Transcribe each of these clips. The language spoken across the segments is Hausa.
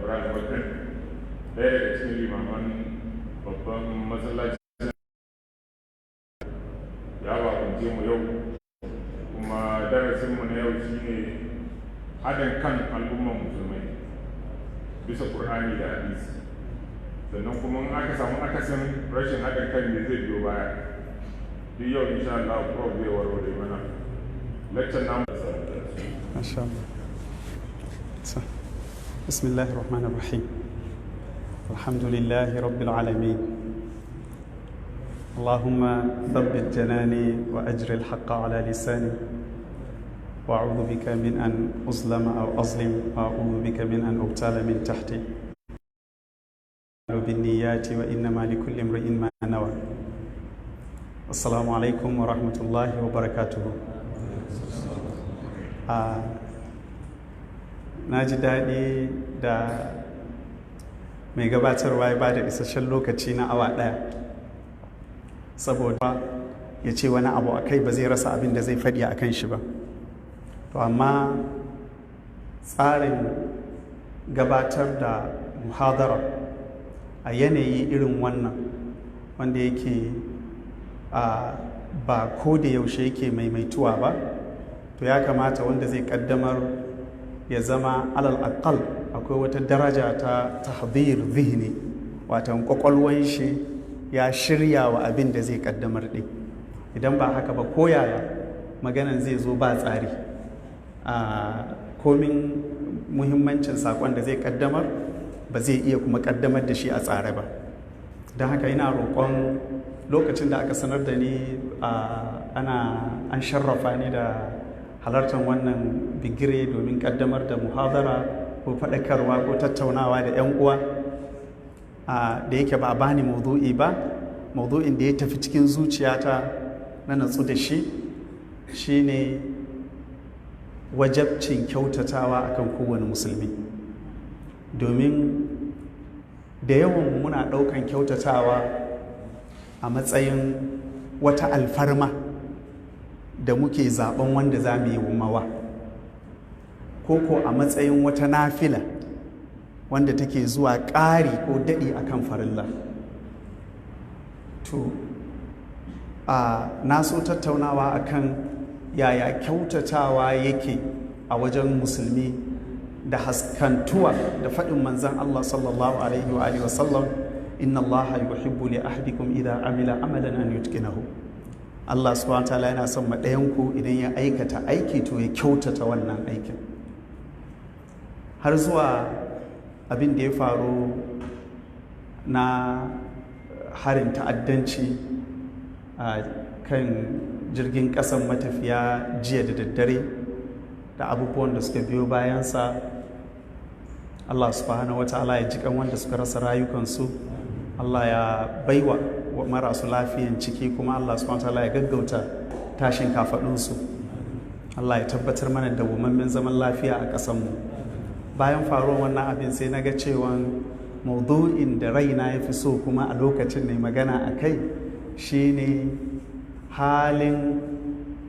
Ibrahim Wakil, ɗaya daga cikin limaman babban masallaci, ya bakunce mu yau. Kuma darasinmu na yau shine haɗin kan al'umman Musulmai bisa Ƙur'ani da Hadisi. Sannan kuma in aka samu akasin rashin haɗin kan ne zai biyo baya? Duk yau, insha Allah, Prof zai warware mana lecture namu. Masha Allah. So, بسم الله الرحمن الرحيم. الحمد لله رب العالمين. اللهم ثبت جناني وأجر الحق على لساني، وأعوذ بك من أن أظلم أو أظلم، وأعوذ بك من أن أغتال من تحتي. بالنيات وإنما لكل امرئ ما نوى. السلام عليكم ورحمة الله وبركاته. Na ji daɗi da mai gabatarwa ya ba da isasshen lokaci na awa 1, saboda ya ce wani abu a kai ba zai rasa abin da zai faɗi a kan shi ba. To, amma tsarin gabatar da muhadara a yanayi irin wannan, wanda yake ba ko da yaushe yake maimaituwa ba, to ya kamata wanda zai kaddamar ya zama alal aqal akwai wata daraja ta تحضير ذهني, watan kwakwalwan shi ya shirya wa abin da zai kaddamar ɗin. Idan ba haka ba, koyaya maganan zai zo ba tsari, a komin muhimmancin sakon da zai kaddamar, ba zai iya kuma kaddamar da shi a tsare ba. Don haka ina roƙon, lokacin da aka sanar da ni ana an sharrafa ni da halartar wannan bigire domin kaddamar da muhadara ko faɗakarwa ko tattaunawa da 'yan uwa, da yake ba a bani maudu'i ba, maudu'in da ya tafi cikin zuciyata na natsu da shi shine wajabcin kyautatawa akan kowane Musulmi. Domin da yawan muna ɗaukan kyautatawa a matsayin wata alfarma da muke zaben wanda za mu yi mawa, ko a matsayin wata nafila wanda take zuwa ƙari ko daɗi akan farilla. To, a na so tattaunawa akan yaya kyautatawa yake a wajen Musulmi, da haskantuwa da faɗin Manzan Allah صلى الله عليه وآله وسلم: إن الله يحب لأحدكم إذا عمل عملا أن يتقنه. Allah سبحانه وتعالى yana son ma ɗayanku idan ya aikata aiki, to ya kyautata wannan aikin. Har zuwa abin da ya faru na harin ta'addanci a kan jirgin ƙasan matafiya jiya da daddare da abubuwan da suka biyo bayansa, Allah سبحانه وتعالى ya jikan wanda suka rasa rayukansu, Allah ya baiwa marasu lafiyan ciki, kuma Allah سبحانه وتعالى ya gaggauta tashin kafaɗunsu. Allah ya tabbatar mana da dawwammamen zaman lafiya a ƙasanmu. Bayan faruwar wannan abin, sai na ga cewa maudu'in da raina ya fi so kuma a lokacin ne magana a kai shine halin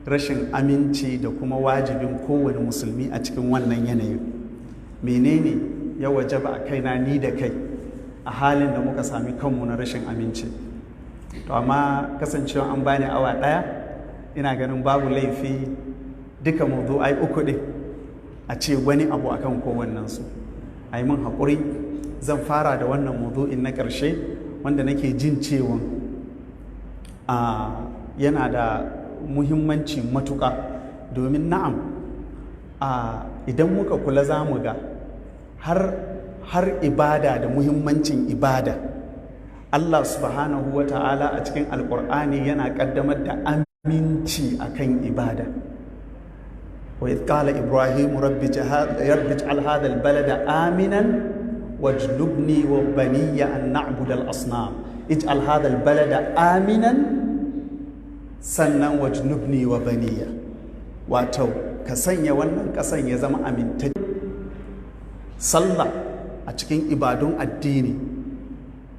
rashin aminci da kuma wajibin kowane Musulmi a cikin wannan yanayin. Menene ya wajaba a kaina ni da kai a halin da muka sami kanmu na rashin aminci? To, amma kasancewa an bani awa 1, ina ganin babu laifi duka maudu'ai uku ɗin a ce wani abu akan kowannensu. A yi min haƙuri, zan fara da wannan maudu'in na ƙarshe, wanda nake jin cewa yana da muhimmanci matuƙa. Domin na'am, idan muka kula, za mu ga har ibada da muhimmancin ibada, Allah سبحانه وتعالى a cikin Alƙur'ani yana ƙaddamar da aminci akan ibada. وإذ قال إبراهيم رب اجعل هذا البلد آمنا واجنبني وبني أن نعبد الأصنام. اجعل هذا البلد آمنا, sannan واجنبني وبني, wato ka sanya wannan ƙasan ya zama amintacce. Sallah a cikin ibadun addini,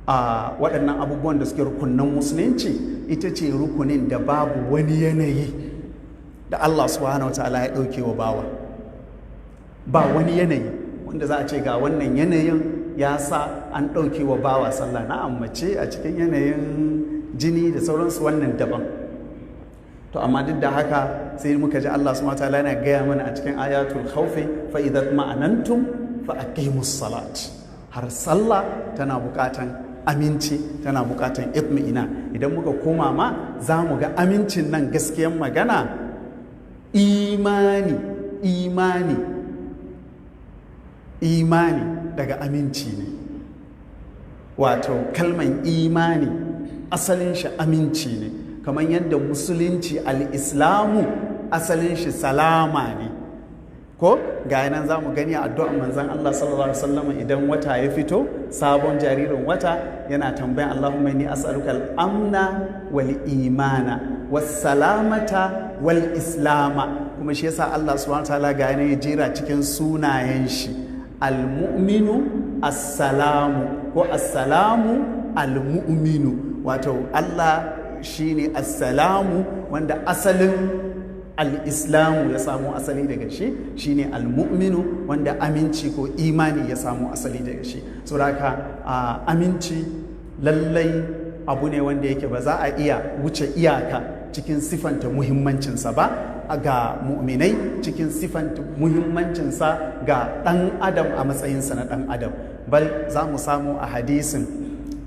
a waɗannan abubuwan da suke rukunin Musulunci, ita ce rukunin da babu wani yanayi da Allah سبحانه وتعالى ya ɗauke wa bawa. Ba wani yanayi wanda Allah سبحانه وتعالى ya ɗauke wa bawa. wanda za a ce ga wannan yanayin ya sa an ɗauke wa bawa sallah. Na mace a cikin yanayin jini da sauransu, wannan daban. To amma duk da haka sai muka ji Allah subhanahu wataala yana gaya mana a cikin ayatul khawfi: "Fa idza ma'anantum fa aqimus salat." Har sallah tana bukatan aminci, tana bukatan itmi'ina. Idan muka koma ma za mu ga amincin nan, gaskiyan magana, imani, imani, imani daga aminci ne. Wato kalman imani asalin shi aminci ne, kamar yadda musulunci, al'islamu, asalin shi salama ne. Ko ga nan za mu gani a addu'an manzan Allah sallallahu alaihi wasallam, idan wata ya fito, sabon jaririn wata, yana tambayan: "Allahumma inni as'aluka al-amna wal imana was salamata wal islama." Kuma shi yasa Allah subhanahu wataala ga ya jera cikin sunayen shi al-mu'minu assalamu, ko assalamu al-mu'minu. Wato Allah shine assalamu, wanda asalin al'islamu ya samo asali daga shi, shine al-mu'minu, wanda aminci ko imani ya samo asali daga shi. Saboda aminci lallai abu ne wanda yake ba za a iya wuce iyaka cikin sifanta muhimmancinsa ba ga mu'minai, cikin sifanta muhimmancinsa ga ɗan adam a matsayinsa na ɗan adam. Bal za mu samu a hadisin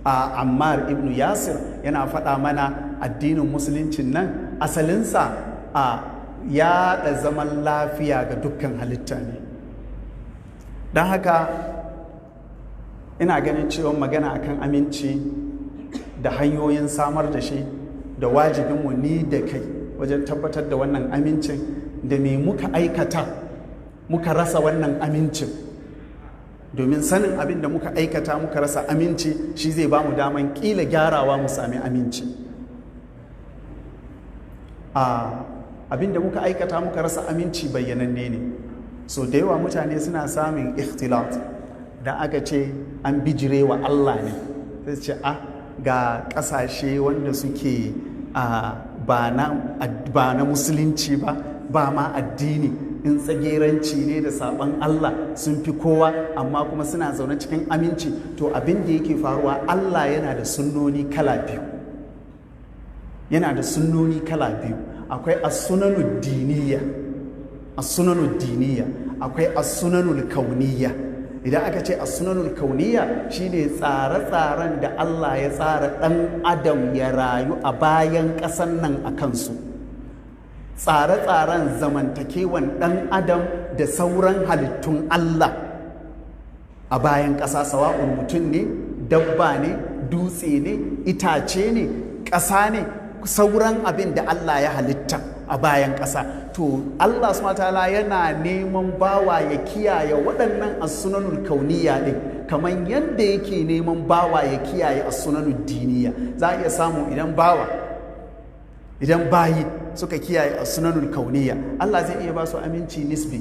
a Ammar ibn Yasir, yana faɗa mana addinin musuluncin nan asalinsa a yaɗa zaman lafiya ga dukkan halitta ne. Don haka ina ganin cewa magana akan aminci da hanyoyin samar da shi da wajibinmu ni da kai wajen tabbatar da wannan amincin, da me muka aikata muka rasa wannan amincin, domin sanin abin da muka aikata muka rasa aminci shi zai ba mu daman kila gyarawa mu sami aminci. Abin da muka aikata muka rasa aminci bayyananne ne. So da yawa mutane suna samun ikhtilat. Da aka ce an bijire wa Allah ne, sai ce a ga kasashe wanda suke ba na musulunci ba, ba ma addini, in tsageranci ne da saban Allah sun fi kowa, amma kuma suna zaune cikin aminci. To abin da yake faruwa, Allah yana da sunnoni kala biyu, yana da sunnoni kala biyu. Akwai as-sunanud diniya, as-sunanud diniya, akwai as-sunanul kauniyya. Idan aka ce as-sunanul kauniyya, shine tsare-tsaren da Allah ya tsara ɗan adam ya rayu a bayan ƙasan nan a kansu, tsare-tsaren zamantakewan ɗan adam da sauran halittun Allah a bayan ƙasa, sawa'un mutum ne, dabba ne, dutse ne, itace ne, ƙasa ne, sauran abin da Allah ya halitta a bayan ƙasa. To Allah subhanahu ta'ala yana neman bawa ya kiyaye waɗannan as-sunanul kauniya ɗin kamar yadda yake neman bawa ya kiyaye as-sunanul diniya. Za a iya samu idan bawa, idan bayi suka kiyaye as-sunanul kauniya, Allah zai iya ba su aminci nisbi.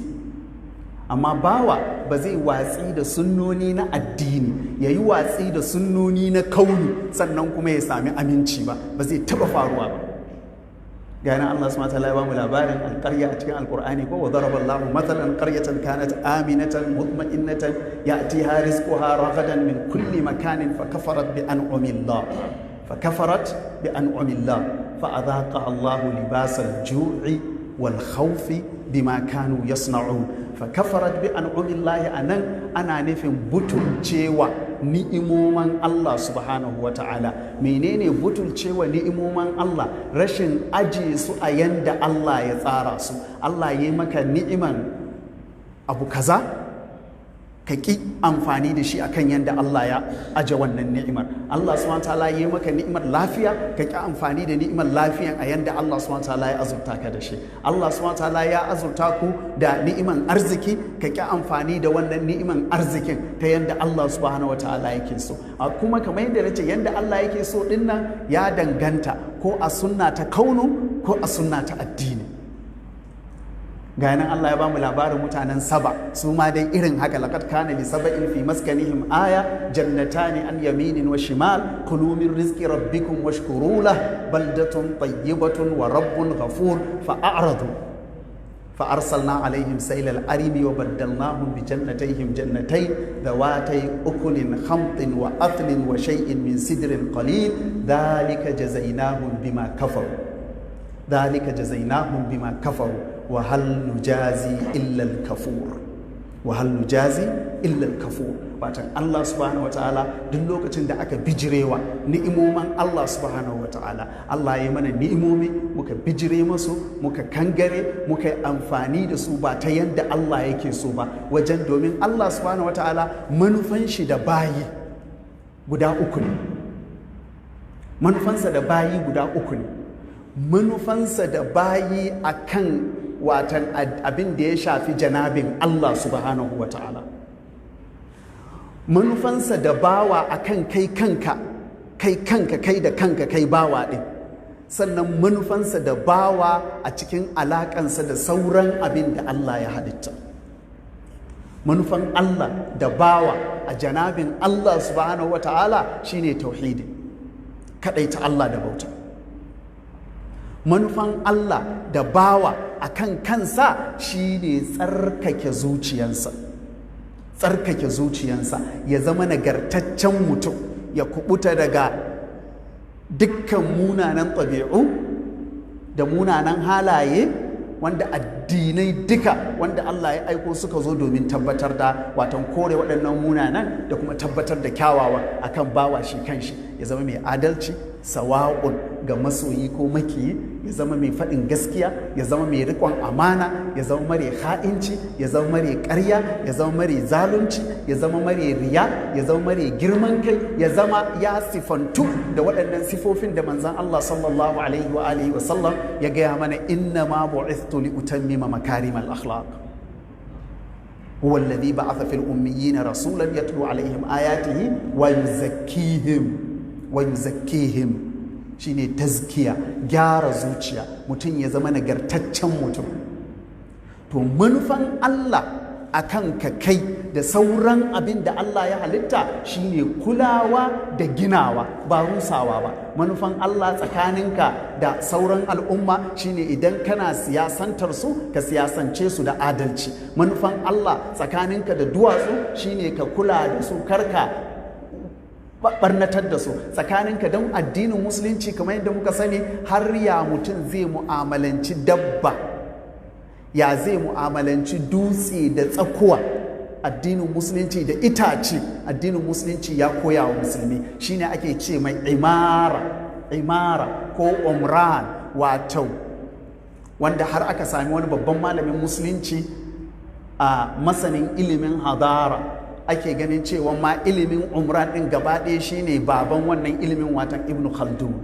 Amma bawa ba zai watsi da sunnoni na addini, ya yi watsi da sunnoni na kauni, sannan kuma ya sami aminci ba, ba zai taba faruwa ba. Gane Allah subhanahu wa ta'ala ya bamu labarin alƙarya a cikin alƙur'ani ko: "Wa daraba Allahu mathalan qaryatan kanat aminatan mutma'innatan ya'tiha rizquha ragadan min kulli makanin fa kafarat bi an'amillah fa adhaqaha Allahu libasal ju'i wal khawfi bima kanu yasna'un." Fa kafarat bi an'amillahi, anan ana nufin butulcewa ni'imoman Allah subhanahu wa ta'ala. Menene butulcewa ni'imoman Allah? Rashin aje su a yanda Allah ya tsara su. Allah ya yi maka ni'iman abu kaza, ka ƙi amfani da shi akan yadda Allah ya aje wannan ni'imar. Allah subhanahu ta'ala ya yi maka ni'imar lafiya, ka ƙi amfani da ni'imar lafiyan a yadda Allah subhanahu ta'ala ya azurta ka da shi. Allah subhanahu ta'ala ya azurta ku da ni'iman arziki, ka ƙi amfani da wannan ni'iman arzikin ta yadda Allah subhanahu ta'ala yake so. A kuma kamar yadda nace, yadda Allah yake so din nan ya danganta ko a sunna ta kaunu ko a sunna ta addini. Ga nan Allah ya bamu labarin mutanen Saba, su ma dai irin haka: "Laqad kana li saba'in fi maskanihim aya, jannatani an yaminin wa shimal, kulu min rizqi rabbikum washkuru lah, baldatun tayyibatun wa rabbun ghafur, fa a'radu." Fa arsalna alaihim sailal arimi wa baddalnahum bi jannatayhim jannatayn dhawatay ukulin khamtin wa athlin wa shay'in min sidrin qalil dhalika jazainahum bima kafaru dhalika jazainahum bima kafaru wa hal nujazi illa al kafur wa hal nujazi illa al kafur. Watan Allah subhanahu wataala duk lokacin da aka bijirewa ni'imoman Allah subhanahu wataala, Allah ya mana ni'imomi muka bijire masu, muka kangare, muka yi amfani da su ba ta yadda Allah yake so ba wajen, domin Allah subhanahu wataala manufan shi da bayi guda uku ne. Manufansa da bayi guda uku ne. Manufansa da bayi akan watan abin da ya shafi janabin Allah subhanahu wataala, manufansa da bawa akan kai kanka, kai kanka, kai da kanka, kai bawa ɗin, sannan manufansa da bawa a cikin alaƙansa da sauran abin da Allah ya halitta. Manufan Allah da bawa a janabin Allah subhanahu wa ta'ala shine tauhidi, kaɗaita Allah da bauta. Manufan Allah da bawa akan kansa shine tsarkake zuciyansa, tsarkake zuciyansa ya zama nagartaccen mutum, ya kubuta daga dukkan munanan ɗabi'u da munanan halaye wanda addinai duka wanda Allah ya aiko suka zo domin tabbatar da, watan kore waɗannan munanan da kuma tabbatar da kyawawa akan bawa shi kanshi, ya zama mai adalci sawa'un ga masoyi ko makiyi, ya zama mai faɗin gaskiya, ya zama mai riƙon amana, ya zama mare ha'inci, ya zama mare ƙarya, ya zama mare zalunci, ya zama mare riya, ya zama mare girman kai, ya zama ya sifantu da waɗannan sifofin da manzon Allah sallallahu alaihi wa alihi wa sallam ya gaya mana, inna ma bu'ithtu li utammima makarim al akhlaq. Huwa alladhi ba'atha fil ummiyina rasulan yatlu alaihim ayatihi wa yuzakkihim wa yuzakkihim. Shine tazkiya, gyara zuciya, mutum ya zama nagartaccen mutum. To manufan Allah akan ka kai da sauran abin da Allah ya halitta shine kulawa da ginawa, ba rusawa ba. Manufan Allah tsakaninka da sauran al'umma shine idan kana siyasantar su, ka siyasance su da adalci. Manufan Allah tsakaninka da duwatsu shine ka kula da su, karka barnatar da su. Tsakaninka, don addinin musulunci kamar yadda muka sani, har ya mutum zai mu'amalanci dabba, ya zai mu'amalanci dutse da tsakuwa, addinin musulunci da itace, addinin musulunci ya koya wa musulmi. Shine ake ce mai imara, imara ko umran, wato wanda har aka sami wani babban malamin musulunci a masanin ilimin hadara ake ganin cewa ma ilimin umran din gaba ɗaya shine baban wannan ilimin, watan Ibn Khaldun.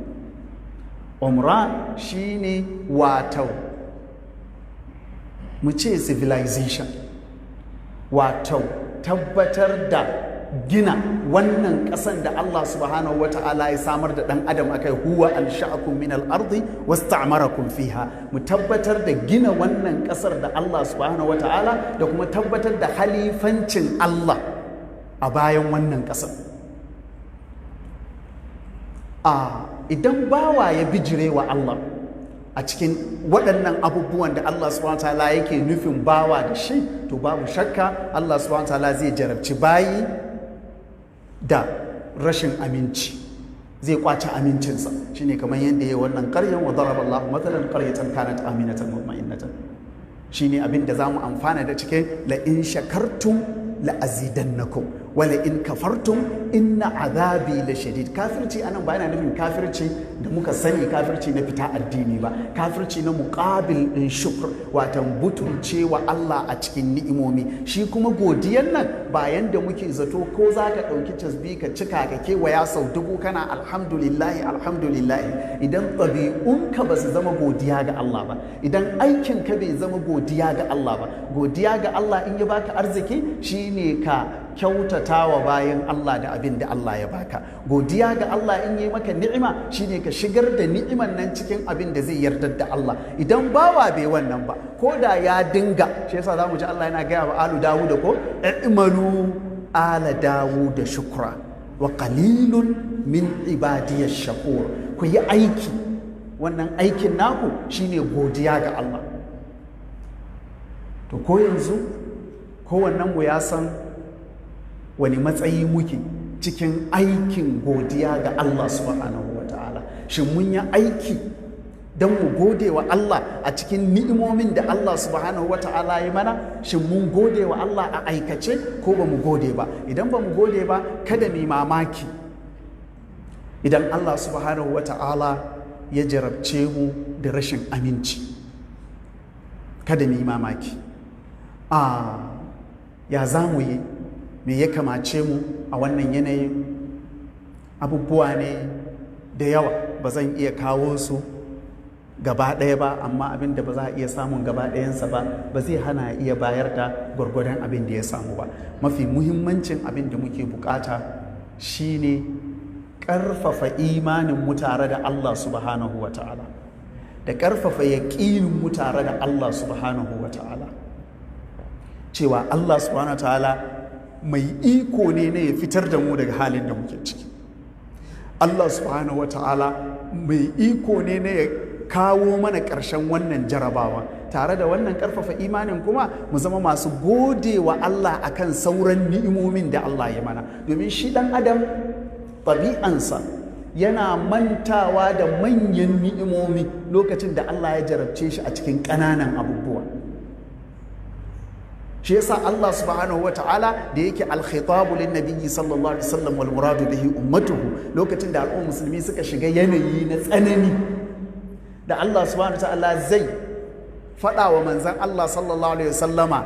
Umran shine wato mu ce civilization, wato tabbatar da gina wannan ƙasan da Allah subhanahu wata'ala ya samar da ɗan adam akai, huwa ansha'akum min al-ardi wasta'marakum fiha. Mu tabbatar da gina wannan ƙasar da Allah subhanahu wata'ala da kuma tabbatar da halifancin Allah a bayan wannan ƙasar. A idan bawa ya bijire wa Allah a cikin waɗannan abubuwan da Allah subhanahu ta'ala yake nufin bawa da shi, to babu shakka Allah subhanahu ta'ala zai jarabci bayi da rashin aminci, zai kwace amincinsa. Shine kamar yadda ya yi wannan ƙaryan, wa daraba Allah mathalan qaryatan kanat aminatan mutma'innatan. Shine abin da zamu amfana da cikin la in shakartum la azidannakum wa la in kafartum inna azabi la shadid. Kafirci anan ba yana nufin kafirci da muka sani, kafirci na fita addini ba, kafirci na muqabil din shukr, watan butulcewa Allah a cikin ni'imomi. Shi kuma godiyan nan ba yanda muke zato ko za ka ɗauki tasbi ka cika ka kewaya sau 1000 kana alhamdulillahi alhamdulillahi, idan ɗabi'unka ba su zama godiya ga Allah ba, idan aikinka bai zama godiya ga Allah ba. Godiya ga Allah in ya baka arziki shine ka kyautata wa bayan Allah da abin da Allah ya baka. Godiya ga Allah in yi maka ni'ima shine ka shigar da ni'iman nan cikin abin da zai yardar da Allah. Idan bawa bai wannan ba, ko da ya dinga, shi yasa zamu ji Allah yana gaya wa alu Dawud ko i'malu ala Dawud shukra wa qalilun min ibadiyash shakur. Ku yi aiki, wannan aikin naku shine godiya ga Allah. To ko yanzu kowannen mu ya san wani matsayi muke cikin aikin godiya ga Allah subhanahu wa ta'ala. Shin mun yi aiki don mu gode wa Allah a cikin ni'imomin da Allah subhanahu wa ta'ala ya mana? Shin mun gode wa Allah a aikace ko ba mu gode ba? Idan ba mu gode ba, kada mu mamaki idan Allah subhanahu wa ta'ala ya jarabce mu da rashin aminci. Kada mu yi mamaki. A ya za mu yi? Me ya kamace mu a wannan yanayin? Abubuwa ne da yawa, ba zan iya kawo su gaba ɗaya ba, amma abin da ba za a iya samun gaba ɗayansa ba, ba zai hana iya bayar da gwargwadon abin da ya samu ba. Mafi muhimmancin abin da muke bukata shine ƙarfafa imanin mu tare da Allah subhanahu wa ta'ala, da ƙarfafa yaƙinin mu tare da Allah subhanahu wa ta'ala, cewa Allah subhanahu wa ta'ala mai iko ne na ya fitar da mu daga halin da muke ciki. Allah subhanahu wa ta'ala mai iko ne na ya kawo mana ƙarshen wannan jarabawa. Tare da wannan ƙarfafa imanin kuma, mu zama masu gode wa Allah akan sauran ni'imomin da Allah ya mana, domin shi ɗan adam ɗabi'ansa yana mantawa da manyan ni'imomi lokacin da Allah ya jarabce shi a cikin ƙananan abubuwa. Shi yasa Allah subhanahu wa ta'ala, da yake al-khitabu lin nabiyyi sallallahu alaihi wasallam wal muradu bihi ummatuhu, lokacin da al'ummar musulmi suka shiga yanayi na tsanani, da Allah subhanahu wa ta'ala zai faɗa wa manzon Allah sallallahu alaihi wasallama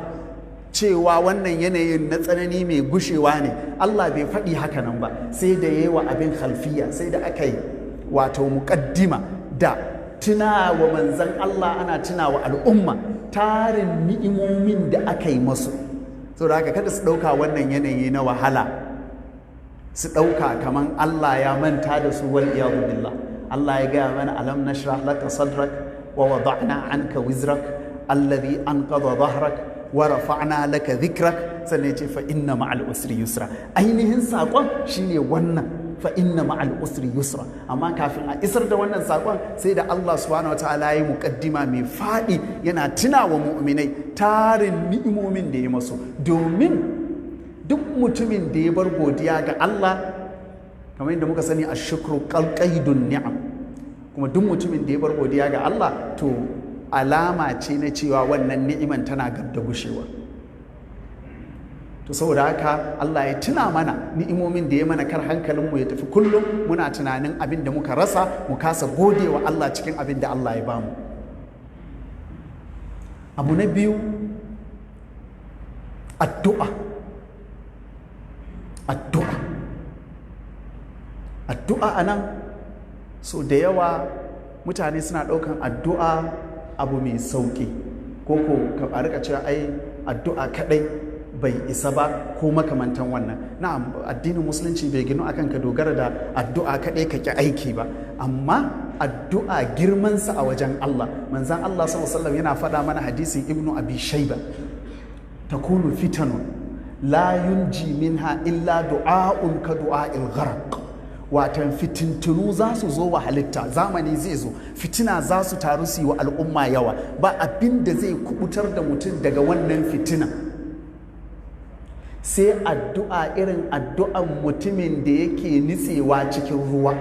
cewa wannan yanayin na tsanani mai gushewa ne, Allah bai faɗi haka nan ba, sai da yayi wa abin khalfiya, sai da aka yi wato muƙaddima da tuna wa manzon Allah, ana tuna wa al'umma tarin ni'imomin da aka yi masu, saboda haka kada su ɗauka wannan yanayi na wahala, su ɗauka kaman Allah ya manta da su, wal iyadu billah. Allah ya gaya mana: "Alam nashrah laka sadrak wa wada'na anka wizrak alladhi anqadha dhahrak wa rafa'na laka dhikrak." Sannan ya ce: "Fa inna ma'al usri yusra." Ainihin saƙon shine wannan, "Fa inna ma'al usri yusra". Amma kafin a isar da wannan saƙon, sai da Allah subhanahu wataala ya yi muƙaddima mai faɗi, yana tuna wa mu'minai tarin ni'imomin da ya masu, domin duk mutumin da ya bar godiya ga Allah, kamar yadda muka sani, ashukru qaidun ni'am, kuma duk mutumin da ya bar godiya ga Allah, to alama ce na cewa wannan ni'iman tana gab da gushewa. To saboda haka Allah ya tuna mana ni'imomin da ya mana, kar hankalinmu ya tafi kullum muna tunanin abin da muka rasa, mu kasa gode wa Allah cikin abin da Allah ya bamu. Abu na biyu, addu'a, addu'a, addu'a. A nan so da yawa mutane suna ɗaukan addu'a abu mai sauƙi, ko ka rika cewa ai addu'a kaɗai bai isa ba, ko makamantan wannan. Na'am, addinin Musulunci bai ginu akan ka dogara da addu'a kaɗai ka ƙi aiki ba, amma addu'a girmansa a wajen Allah, manzan Allah sallallahu alaihi yana faɗa mana, hadisin Ibnu Abi Shaiba: "Takunu fitanun la yunji minha illa du'a'un ka du'a'il gharq." Watan fitintunu za su zo wa halitta, zamani zai zo fitina za su taru su yi wa al'umma yawa, ba abin da zai kubutar da mutum daga wannan fitina sai addu'a irin addu'an mutumin da yake nutsewa cikin ruwa.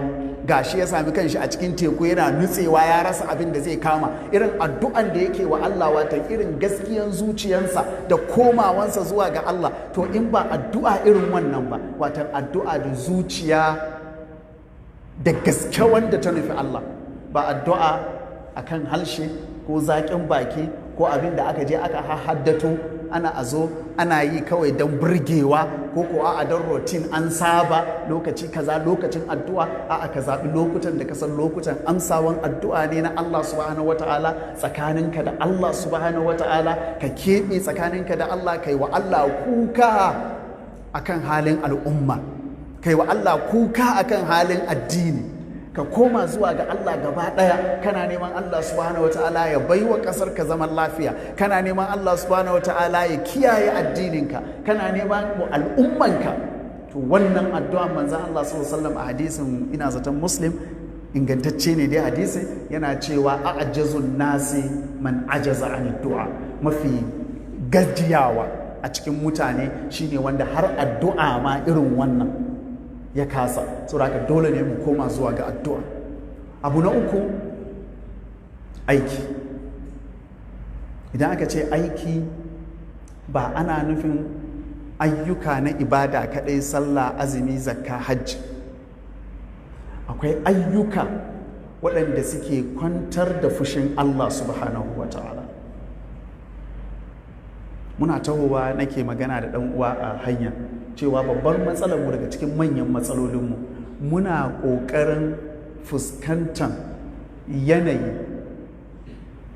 Gashi ya sami kanshi a cikin teku yana nutsewa, ya rasa abin da zai kama, irin addu'an da yake wa Allah, wata irin gaskiyan zuciyansa da komawansa zuwa ga Allah. To in ba addu'a irin wannan ba, watan addu'a da zuciya da gaske wanda ta nufi Allah, ba addu'a akan halshe ko zaƙin baki ko abin da aka je aka haddato ana a zo ana yi kawai don burgewa, ko a don routine, an saba lokaci kaza lokacin addu'a. A ka zaɓi lokutan da ka san lokutan amsawan addu'a ne na Allah subhanahu wata'ala, tsakaninka da Allah subhanahu wata'ala, ka keɓe tsakaninka da Allah, kai wa Allah kuka akan halin al'umma, kai wa Allah kuka akan halin addini, ka koma zuwa ga Allah gaba ɗaya, kana neman Allah subhanahu wata'ala ya baiwa ƙasar ka zaman lafiya, kana neman Allah subhanahu wata'ala ya kiyaye addininka, kana neman al'ummanka. To wannan addu'a, manzon Allah sallallahu alaihi wasallam a hadisin, ina zaton Muslim, ingantacce ne dai hadisin, yana cewa: "A'jazun nasi man ajaza an du'a." Mafi Gajiyawa a cikin mutane shine wanda har addu'a ma irin wannan ya kasa. Saboda haka dole ne mu koma zuwa ga addu'a. Abu na uku, aiki. Idan aka ce aiki, ba ana nufin ayyuka na ibada kaɗai, sallah, azumi, zakka, hajji. Akwai ayyuka waɗanda suke kwantar da fushin Allah subhanahu wa ta'ala. Muna tahowa nake magana da ɗan uwa a hanya cewa babbar matsalarmu, daga cikin manyan matsalolinmu, muna ƙoƙarin fuskantar yanayi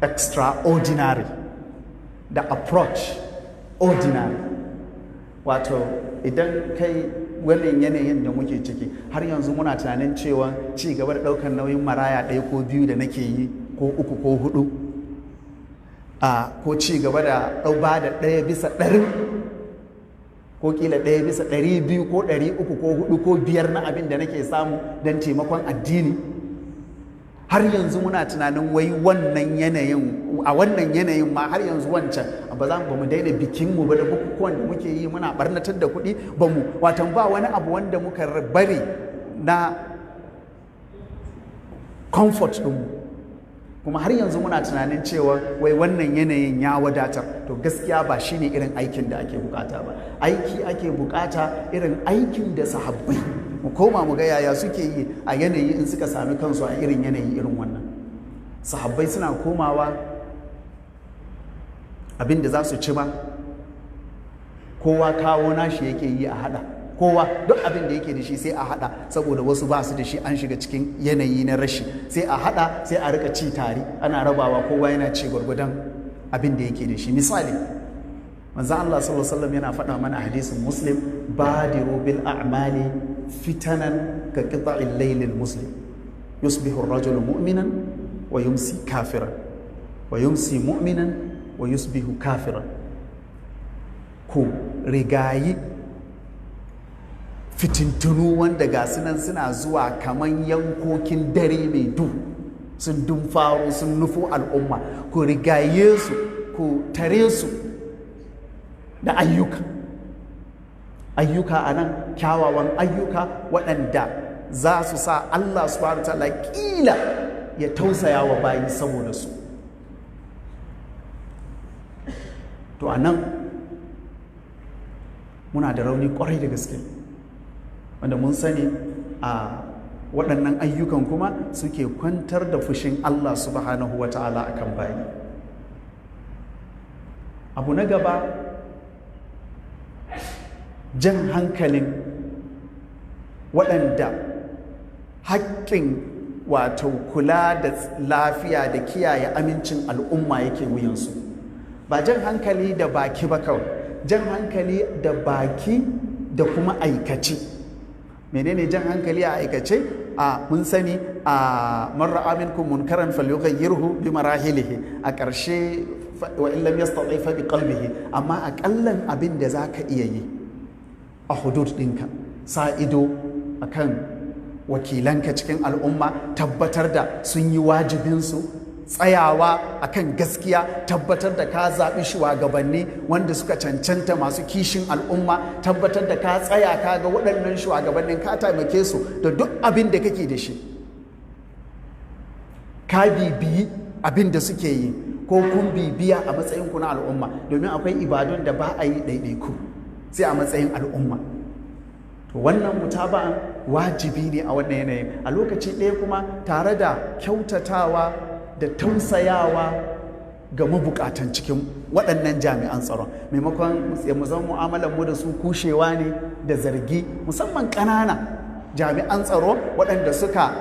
extraordinary da approach ordinary. Wato idan kai wannan yanayin da muke ciki, har yanzu muna tunanin cewa ci gaba da ɗaukar nauyin maraya ɗaya ko biyu da nake yi, ko uku ko hudu, a ko ci gaba da ɗauba da 1%, ko kila 1/200 ko 300 ko hudu ko biyar na abin da nake samu don taimakon addini, har yanzu muna tunanin wai wannan yanayin, a wannan yanayin ma har yanzu wancan ba za mu daina bikin mu ba da bukukuwan da muke yi, muna barnatar da kuɗi ba mu watan ba wani abu wanda muka bari na comfort ɗinmu, kuma har yanzu muna tunanin cewa wai wannan yanayin ya wadatar. To gaskiya ba shine irin aikin da ake bukata ba. Aiki ake bukata irin aikin da sahabbai, mu koma mu ga yaya suke yi a yanayi in suka sami kansu a irin yanayi irin wannan. Sahabbai suna komawa abin da za su ci ba, kowa kawo nashi yake yi a hada, kowa duk abin da yake da shi sai a hada, saboda wasu ba su da shi, an shiga cikin yanayi na rashi. Sai a hada, sai a rika ci tare, ana rabawa, kowa yana ci gwargwadon abin da yake da shi. Misali, manzo Allah sallallahu alaihi wasallam yana faɗa mana hadisin Muslim: "Badiru bil a'mali fitanan ka qita'il laylil muslim, yusbihu ar-rajulu mu'minan wa yumsi kafiran, wa yumsi mu'minan wa yusbihu kafiran." Ku rigayi fitintunu wanda ga nan suna zuwa kaman yankokin dare mai duhu, sun dumfaro, sun nufo al'umma. Ku rigaye su, ku tare su da ayyuka. Ayyuka a nan, kyawawan ayyuka waɗanda za su sa Allah subhanahu wa ta'ala ƙila ya tausaya wa bayi saboda su. To a nan muna da rauni kwarai da gaske, wanda mun sani a waɗannan ayyukan kuma suke kwantar da fushin Allah subhanahu wa ta'ala akan bayi. Abu na gaba, jan hankalin waɗanda haƙƙin wato kula da lafiya da kiyaye amincin al'umma yake wuyansu. Ba jan hankali da baki ba kawai, jan hankali da baki da kuma aikace. Menene jan hankali a aikace? A mun sani a "Man ra'a minkum munkaran falyughayyirhu bi marahilihi", a ƙarshe "wa in lam yastati fa bi qalbihi". Amma aƙallan abin da zaka iya yi a hudud ɗinka, sa ido akan wakilanka cikin al'umma, tabbatar da sun yi wajibinsu, tsayawa akan gaskiya, tabbatar da ka zaɓi shugabanni wanda suka cancanta, masu kishin al'umma, tabbatar da ka tsaya ka ga waɗannan shugabannin, ka taimake su da duk abin da kake da shi, ka bibiyi abin da suke yi, ko kun bibiya a matsayinku na al'umma, domin akwai ibadun da ba a yi ɗaiɗaiku, sai a matsayin al'umma. To wannan mutaba'an wajibi ne a wannan yanayin. A lokaci ɗaya kuma tare da kyautatawa da tausayawa ga mabukatan cikin waɗannan jami'an tsaron, maimakon mu zama mu'amalar mu da su kushewa ne da zargi, musamman ƙanana jami'an tsaro waɗanda suka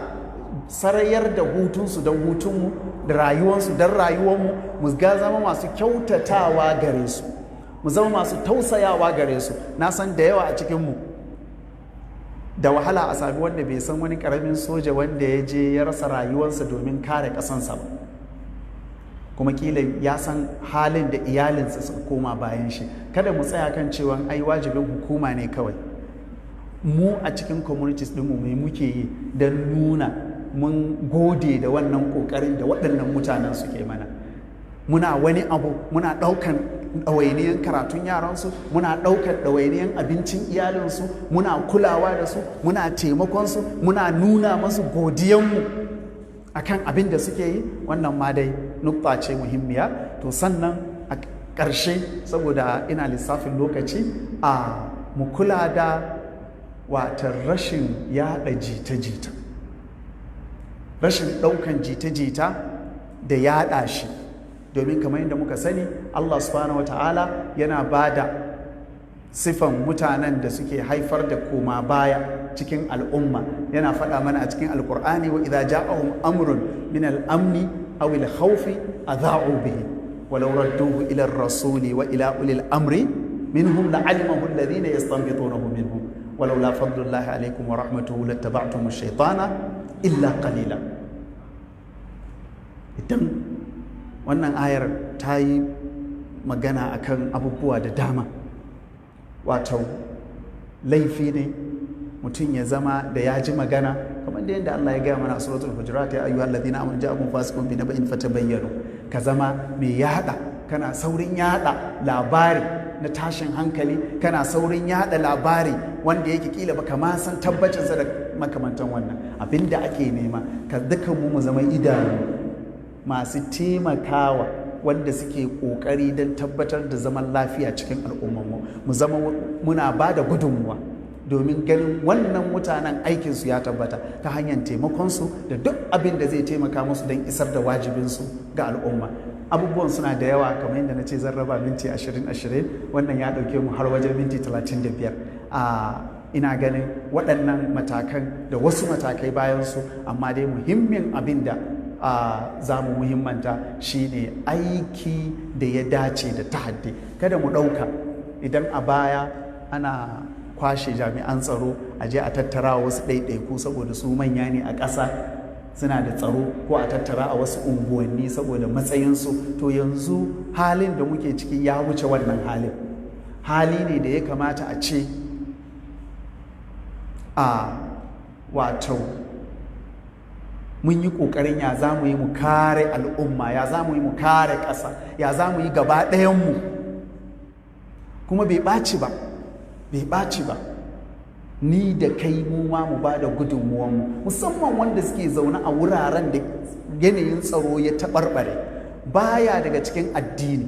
sarayar da hutunsu don hutunmu, da rayuwansu don rayuwanmu. Mu ga zama masu kyautatawa gare su, mu zama masu tausayawa gare su. Na san da yawa a cikinmu, da wahala a sami wanda bai san wani karamin soja wanda ya je ya rasa rayuwarsa domin kare ƙasansa ba, kuma kila ya san halin da iyalinsa suka koma bayan shi. Kada mu tsaya kan cewa ai wajibin hukuma ne kawai. Mu a cikin communities ɗinmu, mai muke yi don nuna mun gode da wannan ƙoƙarin da waɗannan mutanen suke mana? Muna wani abu, muna ɗaukan ɗawainiyan karatun yaransu, muna ɗaukan ɗawainiyan abincin iyalinsu, muna kulawa da su, muna taimakonsu, muna nuna masu godiyanmu akan abin da suke yi. Wannan ma dai nukta ce muhimmiya. To sannan a ƙarshe, saboda ina lissafin lokaci, a mu kula da wata rashin yaɗa jita-jita, rashin ɗaukan jita-jita da yaɗa shi, domin kamar yadda muka sani, Allah subhanahu wata'ala yana ba da sifan mutanen da suke haifar da koma baya cikin al'umma. Yana faɗa mana a cikin Alkur'ani: "Wa idza ja'ahum amrun min al-amni aw al-khawfi adha'u bihi walau radduhu ila ar-rasuli wa ila ulil amri minhum la'alimahu alladhina yastanbitunahu minhum walaula fadlullahi alaikum wa rahmatuhu lattaba'tum ash-shaytana illa qalila." Idan wannan ayar ta yi magana akan abubuwa da dama, wato laifi ne mutum ya zama da ya ji magana, kamar da yadda Allah ya gaya mana a Suratul Hujurat: "Ya ayyuhal ladina amanu ja'akum fasiqun bi naba'in fatabayyanu." Ka zama mai yada, kana saurin yada labari na tashin hankali, kana saurin yada labari wanda yake kila baka ma san tabbacinsa da makamantan wannan. Abinda ake nema, ka dukan mu zama idanu masu taimakawa wanda suke kokari don tabbatar da zaman lafiya cikin al'ummarmu, mu zama muna ba da gudunmuwa domin ganin wannan mutanen aikinsu ya tabbata ta hanyar taimakonsu da duk abin da zai taimaka musu don isar da wajibinsu ga al'umma. Abubuwan suna da yawa. Kamar yadda na ce zan raba minti 20-20, wannan ya ɗauke mu har wajen minti 35. A ina ganin waɗannan matakan da wasu matakai bayansu, amma dai muhimmin abin da za mu muhimmanta shine aiki da ya dace da tahaddi. Kada mu ɗauka idan a baya ana kwashe jami'an tsaro a je a tattara wasu ɗaiɗaiku saboda su manya ne a ƙasa, suna da tsaro, ko a tattara a wasu unguwanni saboda matsayinsu, to yanzu halin da muke ciki ya wuce wannan halin. Hali ne da ya kamata a ce a wato mun yi ƙoƙarin ya za mu yi mu kare al'umma, ya za mu yi mu kare ƙasa, ya za mu yi gaba ɗayanmu. Kuma bai ɓaci ba, bai ɓaci ba ni da kai mu ma mu ba da gudunmuwanmu, musamman wanda suke zaune a wuraren da yanayin tsaro ya taɓarɓare. Baya daga cikin addini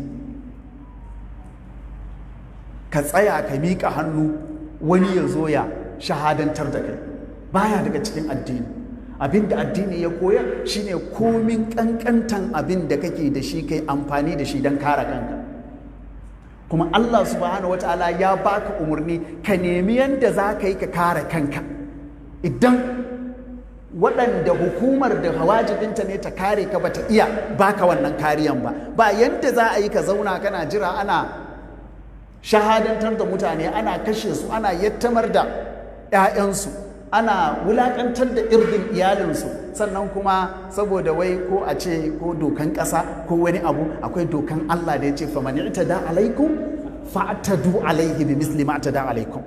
ka tsaya ka miƙa hannu wani ya zo ya shahadantar da kai. Baya daga cikin addini. Abin da addini ya koyar shine komin ƙanƙantan abin da kake da shi, kai amfani da shi don kare kanka. Kuma Allah subhanahu wata'ala ya baka umarni ka nemi yadda za ka yi ka kare kanka idan waɗanda hukumar da wajibinta ne ta kare ka bata iya baka wannan kariyan ba. Ba yadda za a yi ka zauna kana jira ana shahadantar da mutane, ana kashe su, ana yattamar da 'ya'yansu, ana wulakantar da irdin iyalinsu, sannan kuma saboda wai ko a ce ko dokan ƙasa ko wani abu. Akwai dokan Allah da ya ce: "Faman i'tada alaikum fa'tadu alaihi bi misli ma i'tada alaikum."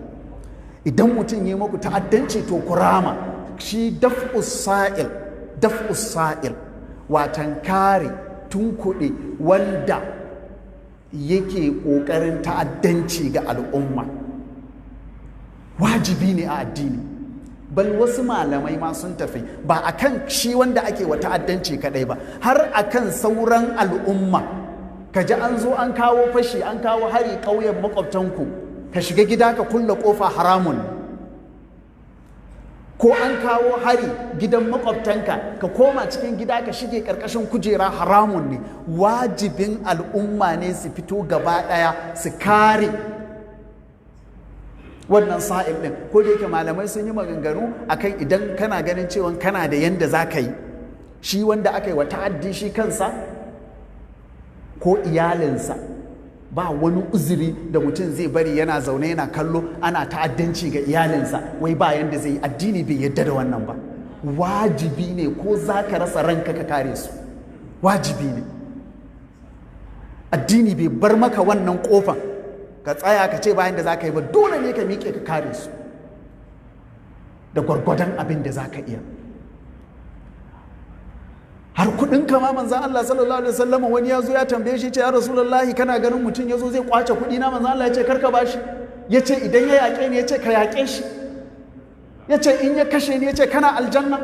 Idan mutum yi muku ta'addanci, to ku rama. Shi daf'us sa'il, daf'us sa'il, watan kare tunkuɗe wanda yake ƙoƙarin ta'addanci ga al'umma, wajibi ne a addini. Bal wasu malamai ma sun tafi ba a kan shi wanda ake wa ta'addanci kadai ba, har a kan sauran al'umma. Ka ji an zo an kawo fashi, an kawo hari ƙauyen makwabtanku, ka shiga gida ka kulle ƙofa, haramun. Ko an kawo hari gidan makwabtanka, ka koma cikin gida ka shige ƙarƙashin kujera, haramun ne. Wajibin al'umma ne su fito gaba ɗaya su kare wannan sa'il ɗin. Ko da yake malamai sun yi maganganu akan idan kana ganin cewa kana da yanda za ka yi, shi wanda aka yi wa ta'addi, shi kansa ko iyalinsa, ba wani uzuri da mutum zai bari yana zaune yana kallo ana ta'addanci ga iyalinsa, wai ba yanda zai yi. Addini bai yadda da wannan ba. Wajibi ne ko za ka rasa ranka ka kare su, wajibi ne. Addini bai bar maka wannan kofan ka tsaya ka ce bayan da za ka yi ba. Dole ne ka miƙe ka kare su da gwargwadon abin da za ka iya, har kuɗaɗe. Kuɗin kama manzan Allah sallallahu alaihi wasallam wani ya zo ya tambaye shi, ce ya Rasulullahi, kana ganin mutum ya zo zai kwace kuɗi na? Manzan Allah ya ce karka bashi. Ya ce idan ya yaƙe ni? Ya ce ka yaƙe shi. Ya ce in ya kashe ni? Ya ce kana aljanna.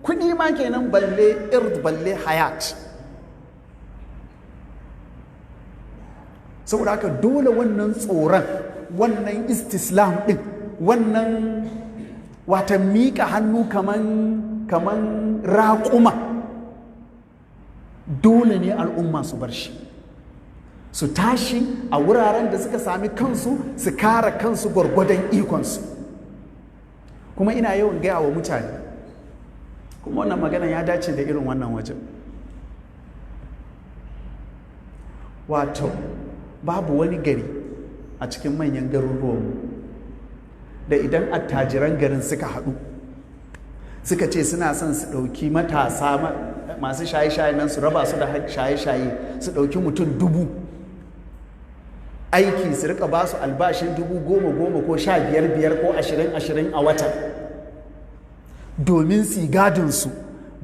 Kuɗi ma kenan, balle ird, balle hayat. Saboda haka dole wannan tsoron, wannan istislam ɗin, wannan wata miƙa hannu kaman raƙuma, dole ne al'umma su bar shi, su tashi a wuraren da suka sami kansu, su kare kansu gwargwadon ikonsu. Kuma ina yawan gaya wa mutane, kuma wannan magana ya dace da irin wannan wajen, wato babu wani gari a cikin manyan garuruwanmu da idan attajiran garin suka haɗu suka ce suna son su ɗauki matasa masu shaye-shaye nan, su raba su da shaye-shaye, su ɗauki mutum 1000 aiki, su rika ba su albashin 10,000-10,000 ko 15,000 ko 20,000 a wata domin su gadinsu,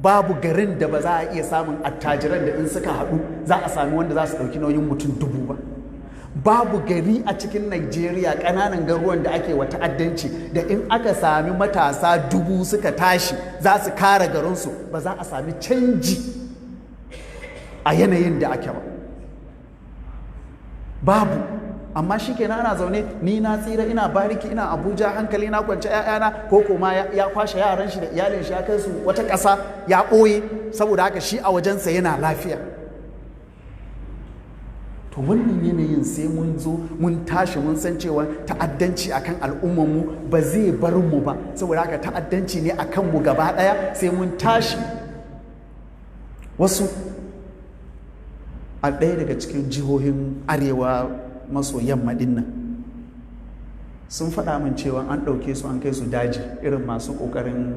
babu garin da ba za a iya samun attajiran da in suka haɗu za a sami wanda za su ɗauki nauyin mutum 1000 ba. Babu gari a cikin Najeriya, ƙananan garuruwan da ake wa ta'addanci, da in aka sami matasa 1000 suka tashi za su kare garinsu, ba za a sami canji a yanayin da ake ba. Babu. Amma shi kenan ana zaune, ni na tsira, ina bariki, ina Abuja, hankali na kwance, 'ya'yana ko kuma ya kwashe yaran shi da iyalin shi ya kai su wata ƙasa ya ɓoye, saboda haka shi a wajensa yana lafiya. To wannan yanayin sai mun zo mun tashi, mun san cewa ta'addanci akan al'ummarmu ba zai bar mu ba. Saboda haka ta'addanci ne akan mu gaba ɗaya, sai mun tashi. Wasu a ɗaya daga cikin jihohin arewa maso yamma ɗin nan sun faɗa min cewa an ɗauke su an kai su daji, irin masu ƙoƙarin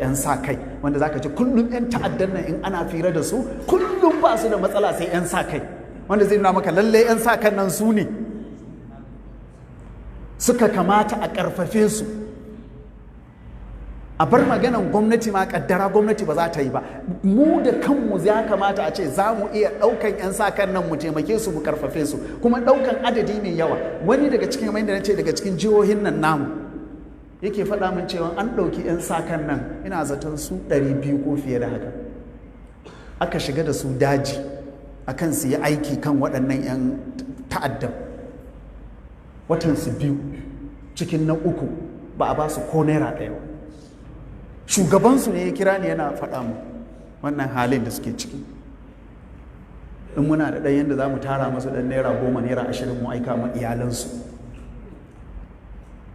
'yan sa kai, wanda zaka ce kullum 'yan ta'addan nan in ana fira da su kullum ba su da matsala sai 'yan sa kai, wanda zai nuna maka lalle 'yan sa kan nan su ne suka kamata a ƙarfafe su. A bar maganan gwamnati ma, kaddara gwamnati ba za ta yi ba, mu da kanmu ya kamata a ce za mu iya ɗaukan 'yan sa kan nan, mu taimake su, mu karfafe su, kuma ɗaukan adadi mai yawa. Wani daga cikin, kamar yadda na ce, daga cikin jihohin nan namu yake faɗa min cewa an ɗauki 'yan sa kan nan, ina zaton su 200 ko fiye da haka, aka shiga da su daji akan su yi aiki kan waɗannan 'yan ta'addan. Watan su 2 cikin na 3 ba a ba su ko naira ɗaya ba. Shugabansu ne ya kira ni yana faɗa mu wannan halin da suke ciki. In muna da ɗan yadda za mu tara masu ɗan naira 10, naira 20, mu aika ma iyalansu.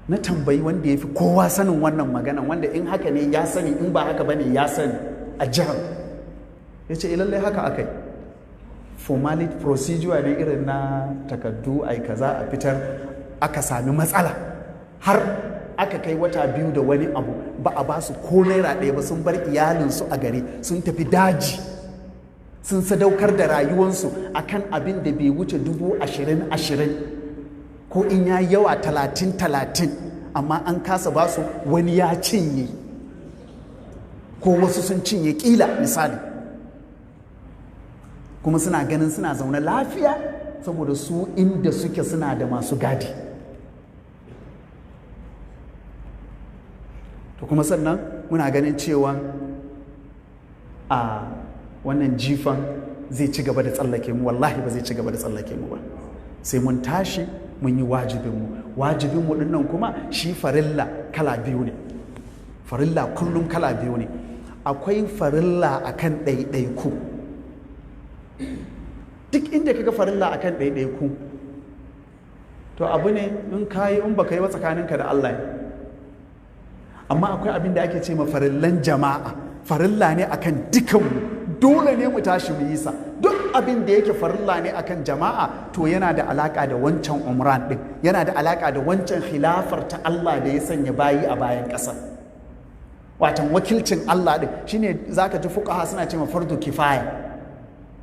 Na tambayi wanda ya fi kowa sanin wannan maganan, wanda in haka ne ya sani, in ba haka bane ya sani a jihar, ya ce lallai haka aka yi. Formality procedure ne irin na takardu, ai kaza a fitar, aka sami matsala har aka kai wata 2 da wani abu ba a ba su ko naira ɗaya ba. Sun bar iyalinsu a gari, sun tafi daji, sun sadaukar da rayuwansu akan abin da bai wuce 20,000-20,000 ko in ya yawa 30-30, amma an kasa ba su. Wani ya cinye ko wasu sun cinye kila misali, kuma suna ganin suna zaune lafiya saboda su inda suke suna da masu gadi. To kuma sannan muna ganin cewa a wannan jifan zai ci gaba da tsallake mu. Wallahi ba zai ci gaba da tsallake mu ba, sai mun tashi mun yi wajibinmu. Wajibinmu ɗin nan kuma shi farilla kala biyu ne. Farilla kullum kala biyu ne. Akwai farilla akan ɗaiɗaiku. Duk inda kaga farilla akan ɗaiɗaiku, to abu ne in kayi in baka yi ba tsakaninka da Allah ne. Amma akwai abin da ake ce ma farillan jama'a. Farilla ne akan dukanmu, dole ne mu tashi mu yi sa. Duk abin da yake farilla ne akan jama'a, to yana da alaka da wancan umran din, yana da alaka da wancan khilafar ta Allah da ya sanya bayi a bayan ƙasa, watan wakilcin Allah din. Shine zaka ji fuqaha suna ce ma fardu kifaya.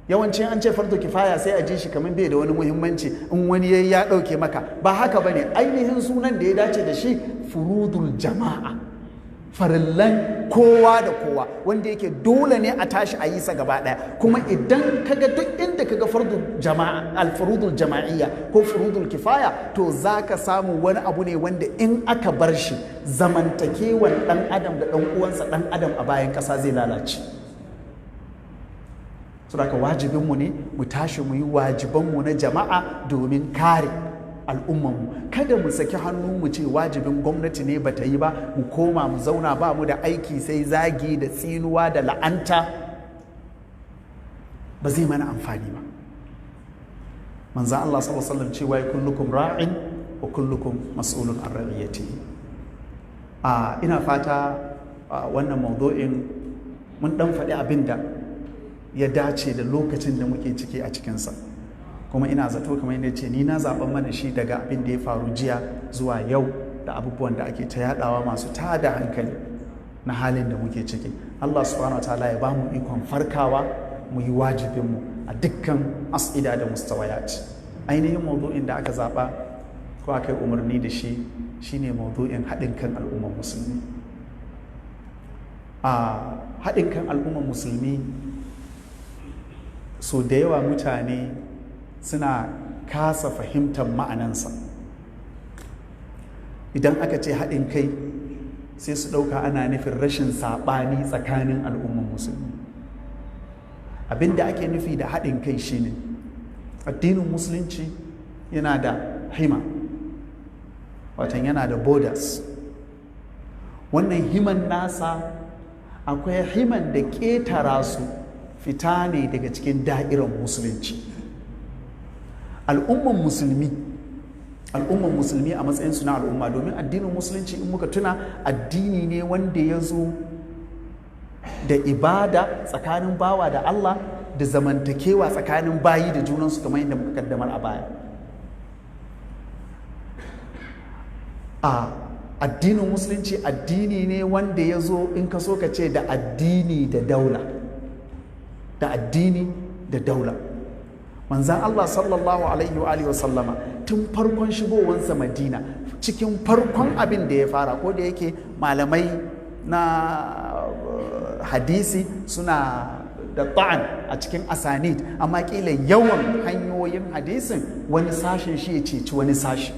Yawanci an ce fardu kifaya sai a ji shi kamar bai da wani muhimmanci, in wani yayi ya dauke maka. Ba haka bane. Ainihin sunan da ya dace da shi furudul jama'a. Farillan kowa da kowa wanda yake dole ne a tashi a yi sa gaba ɗaya. Kuma idan kaga duk inda kaga fardu jama'a, alfurudul jama'iyya ko furudul kifaya, to zaka samu wani abu ne wanda in aka bar shi, zamantakewan ɗan adam da ɗan uwansa ɗan adam a bayan ƙasa zai lalace. Saboda wajibinmu ne mu tashi mu yi wajibanmu na jama'a domin kare al'ummanmu. Kada mu saki hannu mu ce wajibin gwamnati ne bata yi ba, mu koma mu zauna ba mu da aiki sai zagi da tsinuwa da la'anta. Ba zai mana amfani ba. Manzan Allah sallallahu alaihi wasallam cewa kullukum ra'in wa kullukum mas'ulun an ra'iyatihi. A ina fata wannan maudu'in mun dan faɗi abin da ya dace da lokacin da muke ciki a cikinsa. Kuma ina zato, kamar yadda ce, ni na zaɓen mana shi daga abin da ya faru jiya zuwa yau da abubuwan da ake ta yadawa masu tada hankali na halin da muke ciki. Allah subhanahu wataala ya bamu ikon farkawa mu yi wajibinmu a dukkan as'ida da mustawayat. Ainihin maudu'in da aka zaɓa ko aka yi umarni da shi shine maudu'in haɗin kan al'ummar musulmi. A haɗin kan al'ummar musulmi, so da yawa mutane suna kasa fahimtar ma'anansa. Idan aka ce haɗin kai, sai su ɗauka ana nufin rashin saɓani tsakanin al'ummar musulmi. Abin da ake nufi da haɗin kai shine addinin Musulunci yana da hima, watan yana da borders. Wannan himan nasa, akwai himan da ƙetara su fita ne daga cikin da'irar Musulunci. Al'umman musulmi a matsayinsu na al'umma, domin addinin Musulunci, in muka tuna, addini ne wanda ya zo da ibada tsakanin bawa da Allah da zamantakewa tsakanin bayi da junansu, kamar yadda muka kaddamar a baya. A addinin Musulunci addini ne wanda ya zo, in ka so ka ce, da addini da daula, da addini da daula. Manzan Allah sallallahu alaihi wa alihi wasallama, tun farkon shigowansa Madina, cikin farkon abin da ya fara, ko da yake malamai na hadisi suna da ta'an a cikin asanid, amma kila yawan hanyoyin hadisin wani sashen shi ya ceci wani sashi,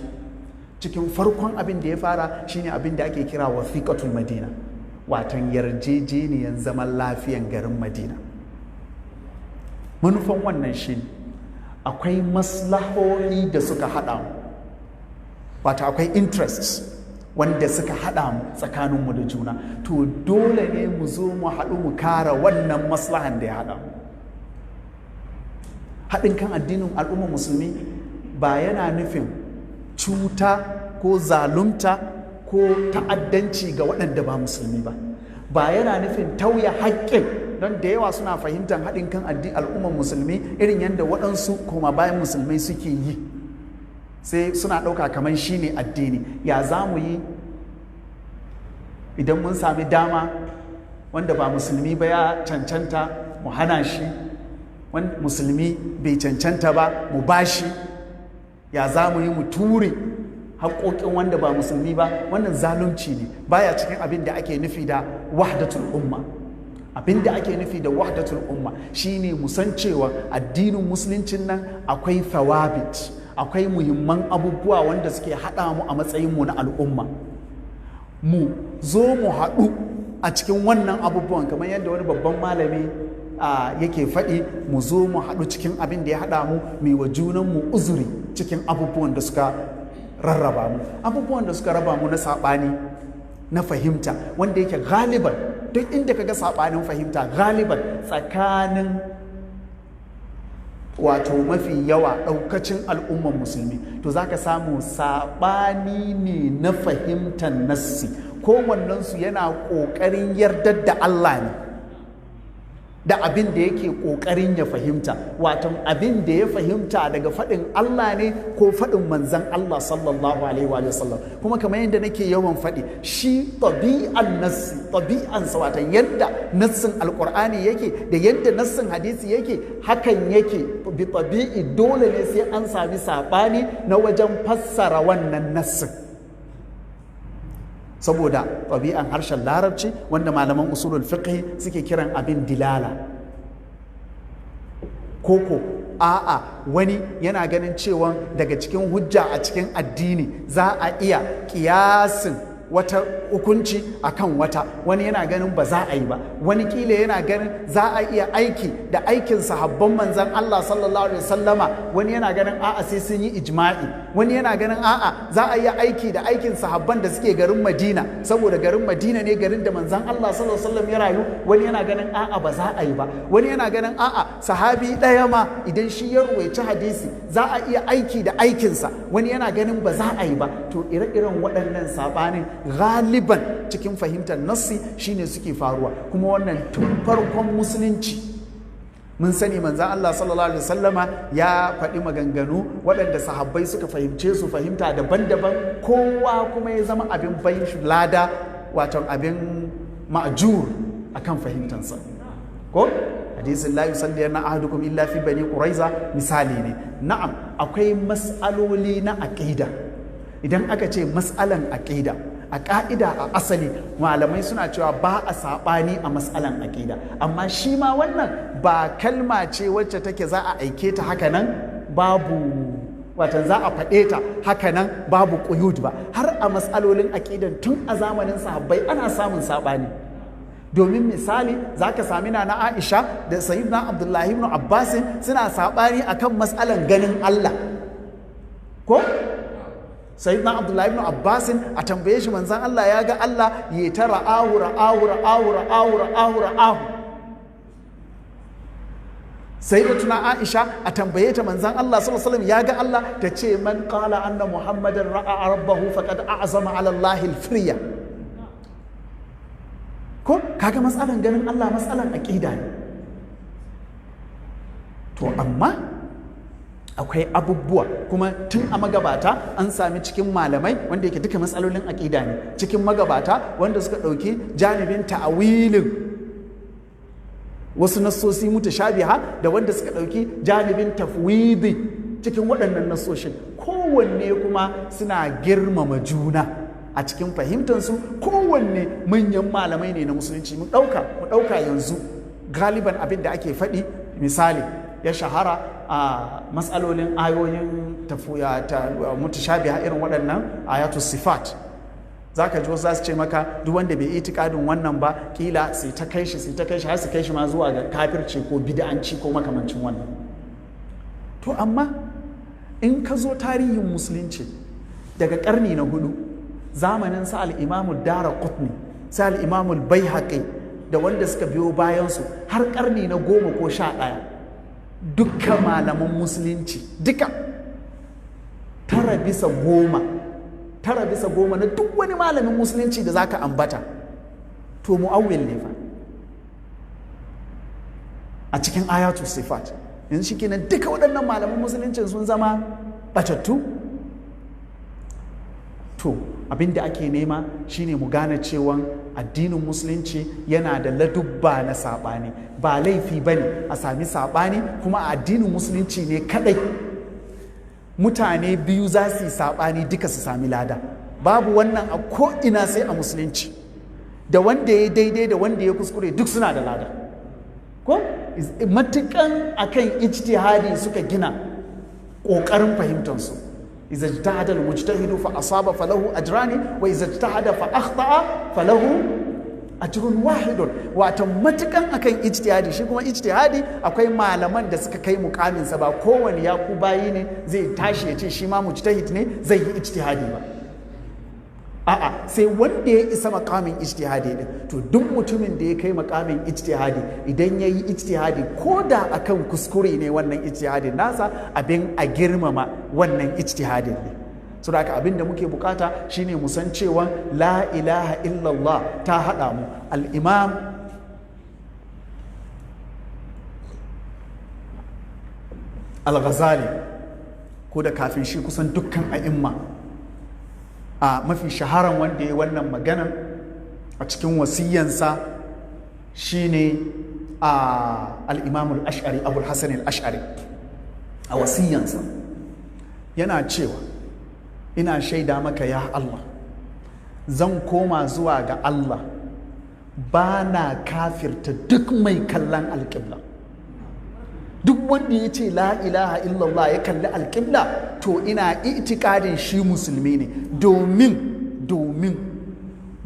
cikin farkon abin da ya fara shine abin da ake kira wathiqatul Madina, watan yarjejeniyan zaman lafiyan garin Madina. Manufan wannan shine akwai maslahohi da suka haɗa mu, wato akwai interests wanda suka haɗa mu tsakaninmu da juna. To dole ne mu zo mu haɗu mu kara wannan maslahan da ya haɗa mu. Haɗin kan addinin al'ummar musulmi ba yana nufin cuta ko zalunta ko ta'addanci ga waɗanda ba musulmi ba, ba yana nufin tauye haƙƙin, don da yawa suna fahimtar haɗin kan al'ummar musulmi irin yadda waɗansu koma bayan musulmai suke yi, sai suna ɗauka kamar shi ne addini. Ya za mu yi idan mun sami dama, wanda ba musulmi ba ya cancanta mu hana shi, musulmi bai cancanta ba mu ba shi? Ya za mu yi mu ture haƙoƙin wanda ba musulmi ba? Wannan zalunci ne, baya cikin abin da ake nufi da wahdatul umma. Abin da ake nufi da wahdatul umma shine mu san cewa addinin Musuluncin nan akwai thawabit, akwai muhimman abubuwa wanda suke haɗa mu a matsayin mu na al'umma. Mu zo mu haɗu a cikin wannan abubuwan, kamar yadda wani babban malami yake faɗi, mu zo mu haɗu cikin abin da ya haɗa mu, mu wa junanmu uzuri cikin abubuwan da suka rarraba mu. Abubuwan da suka raba mu na saɓani na fahimta, wanda yake galiban duk inda kaga saɓanin fahimta, galiban tsakanin, wato mafi yawa ɗaukacin al'umman musulmi, to za ka samu saɓani ne na fahimtar nassi. Kowannensu yana ƙoƙarin yardar da Allah ne da abin da yake ƙoƙarin ya fahimta, wato abin da ya fahimta daga faɗin Allah ne ko faɗin manzan Allah sallallahu alaihi wa sallam. Kuma kamar yadda nake yawan faɗi, shi ɗabi'an nassi, ɗabi'an sa, watan yadda nassin Alƙur'ani yake da yadda nassin hadisi yake, hakan yake bi ɗabi'i. Dole ne sai an sami saɓani na wajen fassara wannan nassin. Saboda ɗabi'an harshen Larabci, wanda malaman usulul fiqh suke kiran abin dilala. Koko a'a, wani yana ganin cewa daga cikin hujja a cikin addini za a iya kiyasin wata hukunci akan wata, wani yana ganin ba za a yi ba. Wani kila yana ganin za a iya aiki da aikin sahabban manzan Allah sallallahu alaihi wasallama, wani yana ganin a'a, sai sun yi ijma'i. Wani yana ganin a'a, za a iya aiki da aikin sahabban da suke garin Madina, saboda garin Madina ne garin da manzan Allah sallallahu alaihi wasallam ya rayu. Wani yana ganin a'a, ba za a yi ba. Wani yana ganin a'a, sahabi ɗaya ma idan shi ya ruwaici hadisi za a iya aiki da aikinsa, wani yana ganin ba za a yi ba. To ire-iren waɗannan saɓanin galiban cikin fahimtar nassi shine suke faruwa. Kuma wannan tun farkon musulunci mun sani, manzan Allah sallallahu alaihi wasallama ya faɗi maganganu waɗanda sahabbai suka fahimce su fahimta daban-daban, kowa kuma ya zama abin bayin lada, wato abin ma'jur akan fahimtansa. Ko hadisin "la yusalli na ahadukum illa fi Bani Quraiza" misali ne. Na'am, akwai mas'aloli na aqida. Idan aka ce mas'alan aqida, a ka'ida, a asali, malamai suna cewa ba a saɓani a mas'alan aƙida. Amma shi ma wannan ba kalma ce wacce take za a aike ta haka nan babu, watan za a faɗe ta haka nan babu ƙuyud ba. Har a mas'alolin aƙidan, tun a zamanin sahabbai ana samun saɓani, domin misali za ka sami na Aisha da Sayyidina Abdullahi ibn Abbasin suna saɓani akan mas'alan ganin Allah. Ko Sayyidina Abdullahi ibn Abbasin a tambaye shi, manzan Allah ya ga Allah? Ya ta "ra'ahu, ra'ahu, ra'ahu, ra'ahu, ra'ahu, ra'ahu". Sayyidatuna Aisha a tambaye ta, manzan Allah sallallahu alaihi ya ga Allah? Ta ce, "Man qala anna Muhammadan ra'a rabbahu faqad a'zama ala Allah al-firya". Ko kaga matsalan ganin Allah matsalan aqida ne. To amma akwai abubuwa kuma tun a magabata an sami cikin malamai wanda yake duka matsalolin aƙida ne, cikin magabata wanda suka ɗauki janibin ta'awilin wasu nassosi mutashabiha da wanda suka ɗauki janibin tafwidi cikin waɗannan nassoshin. Kowanne kuma suna girmama juna a cikin fahimtansu, kowanne manyan malamai ne na musulunci. Mu ɗauka yanzu galiban abin da ake faɗi, misali ya shahara a matsalolin ayoyin mutashabiha, irin waɗannan ayatu sifat, za ka ji wasu za su ce maka duk wanda bai itikadin wannan ba, kila sai ta kai shi, sai ta kai shi, har su kai shi ma zuwa ga kafirci ko bid'anci ko makamancin wannan. To amma in ka zo tarihin musulunci daga karni na hudu, zamanin sa al-Imamu Daraqutni, sa al-Imamu Baihaqi da wanda suka biyo bayansu, har karni na 10 ko 11, dukkan malaman musulunci duka 9 bisa 10, 9 bisa 10 na duk wani malamin musulunci da zaka ambata, to mu'awwil ne fa a cikin ayatu sifat. Yanzu shikenan duka waɗannan malaman musulunci sun zama batattu? To abin da ake nema shine mu gane cewa addinin musulunci yana da ladubba na saɓani. Ba laifi ba ne a sami saɓani. Kuma a addinin musulunci ne kadai mutane biyu za su yi saɓani duka su sami lada. Babu wannan a ko'ina sai a musulunci. Da wanda ya daidai da wanda ya kuskure duk suna da lada, ko matukan akan ijtihadi suka gina ƙoƙarin fahimtansu. إذا اجتهد المجتهد فأصاب فله أجران وإذا اجتهد فأخطأ فله أجر واحد. Wato matukan akan ijtihadi, shi kuma ijtihadi akwai malaman da suka kai mukamin sa, ba kowane ya ku bayi ne zai tashi ya ce shi ma mujtahid ne, zai yi ijtihadi ba. A'a, sai wanda ya isa makamin ijtihadi din. To duk mutumin da ya kai makamin ijtihadi, idan ya yi ijtihadi ko da akan kuskure ne, wannan ijtihadin nasa abin a girmama wannan ijtihadin ne. So da abin da muke bukata shine mu san cewa la ilaha illallah ta haɗa mu. Al-Imam Al-Ghazali, ko da kafin shi kusan dukkan a'imma, a mafi shaharan wanda ya wannan magana a cikin wasiyyansa shine a al-Imam Al-Ash'ari, Abul Hasan Al-Ash'ari. A wasiyyansa yana cewa, "Ina shaida maka, ya Allah, Zan koma zuwa ga Allah, ba na kafirta duk mai kallon alƙibla. Duk wanda ya ce la ilaha illallah ya kalli alƙibla, to ina itikadin shi musulmi ne, domin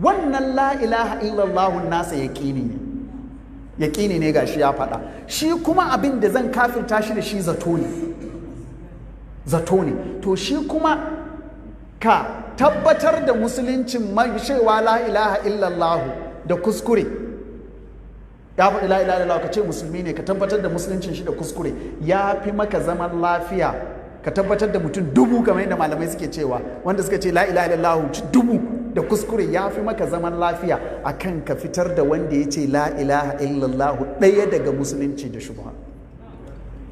wannan la ilaha illallah nasa yaƙini ne, yaƙini ne, gashi ya faɗa. Shi kuma abin da zan kafirta shi da shi zato ne, zato ne. To shi kuma ka tabbatar da musuluncin mai cewa la ilaha illallahu da kuskure, ya faɗi la ilaha illallah ka ce musulmi ne, ka tabbatar da musuluncin shi da kuskure, ya fi maka zaman lafiya ka tabbatar da mutum 1000, kamar yadda malamai suke cewa, wanda suka ce la ilaha illallah 1000 da kuskure, ya fi maka zaman lafiya akan ka fitar da wanda ya ce la ilaha illallah ɗaya daga musulunci da shubha.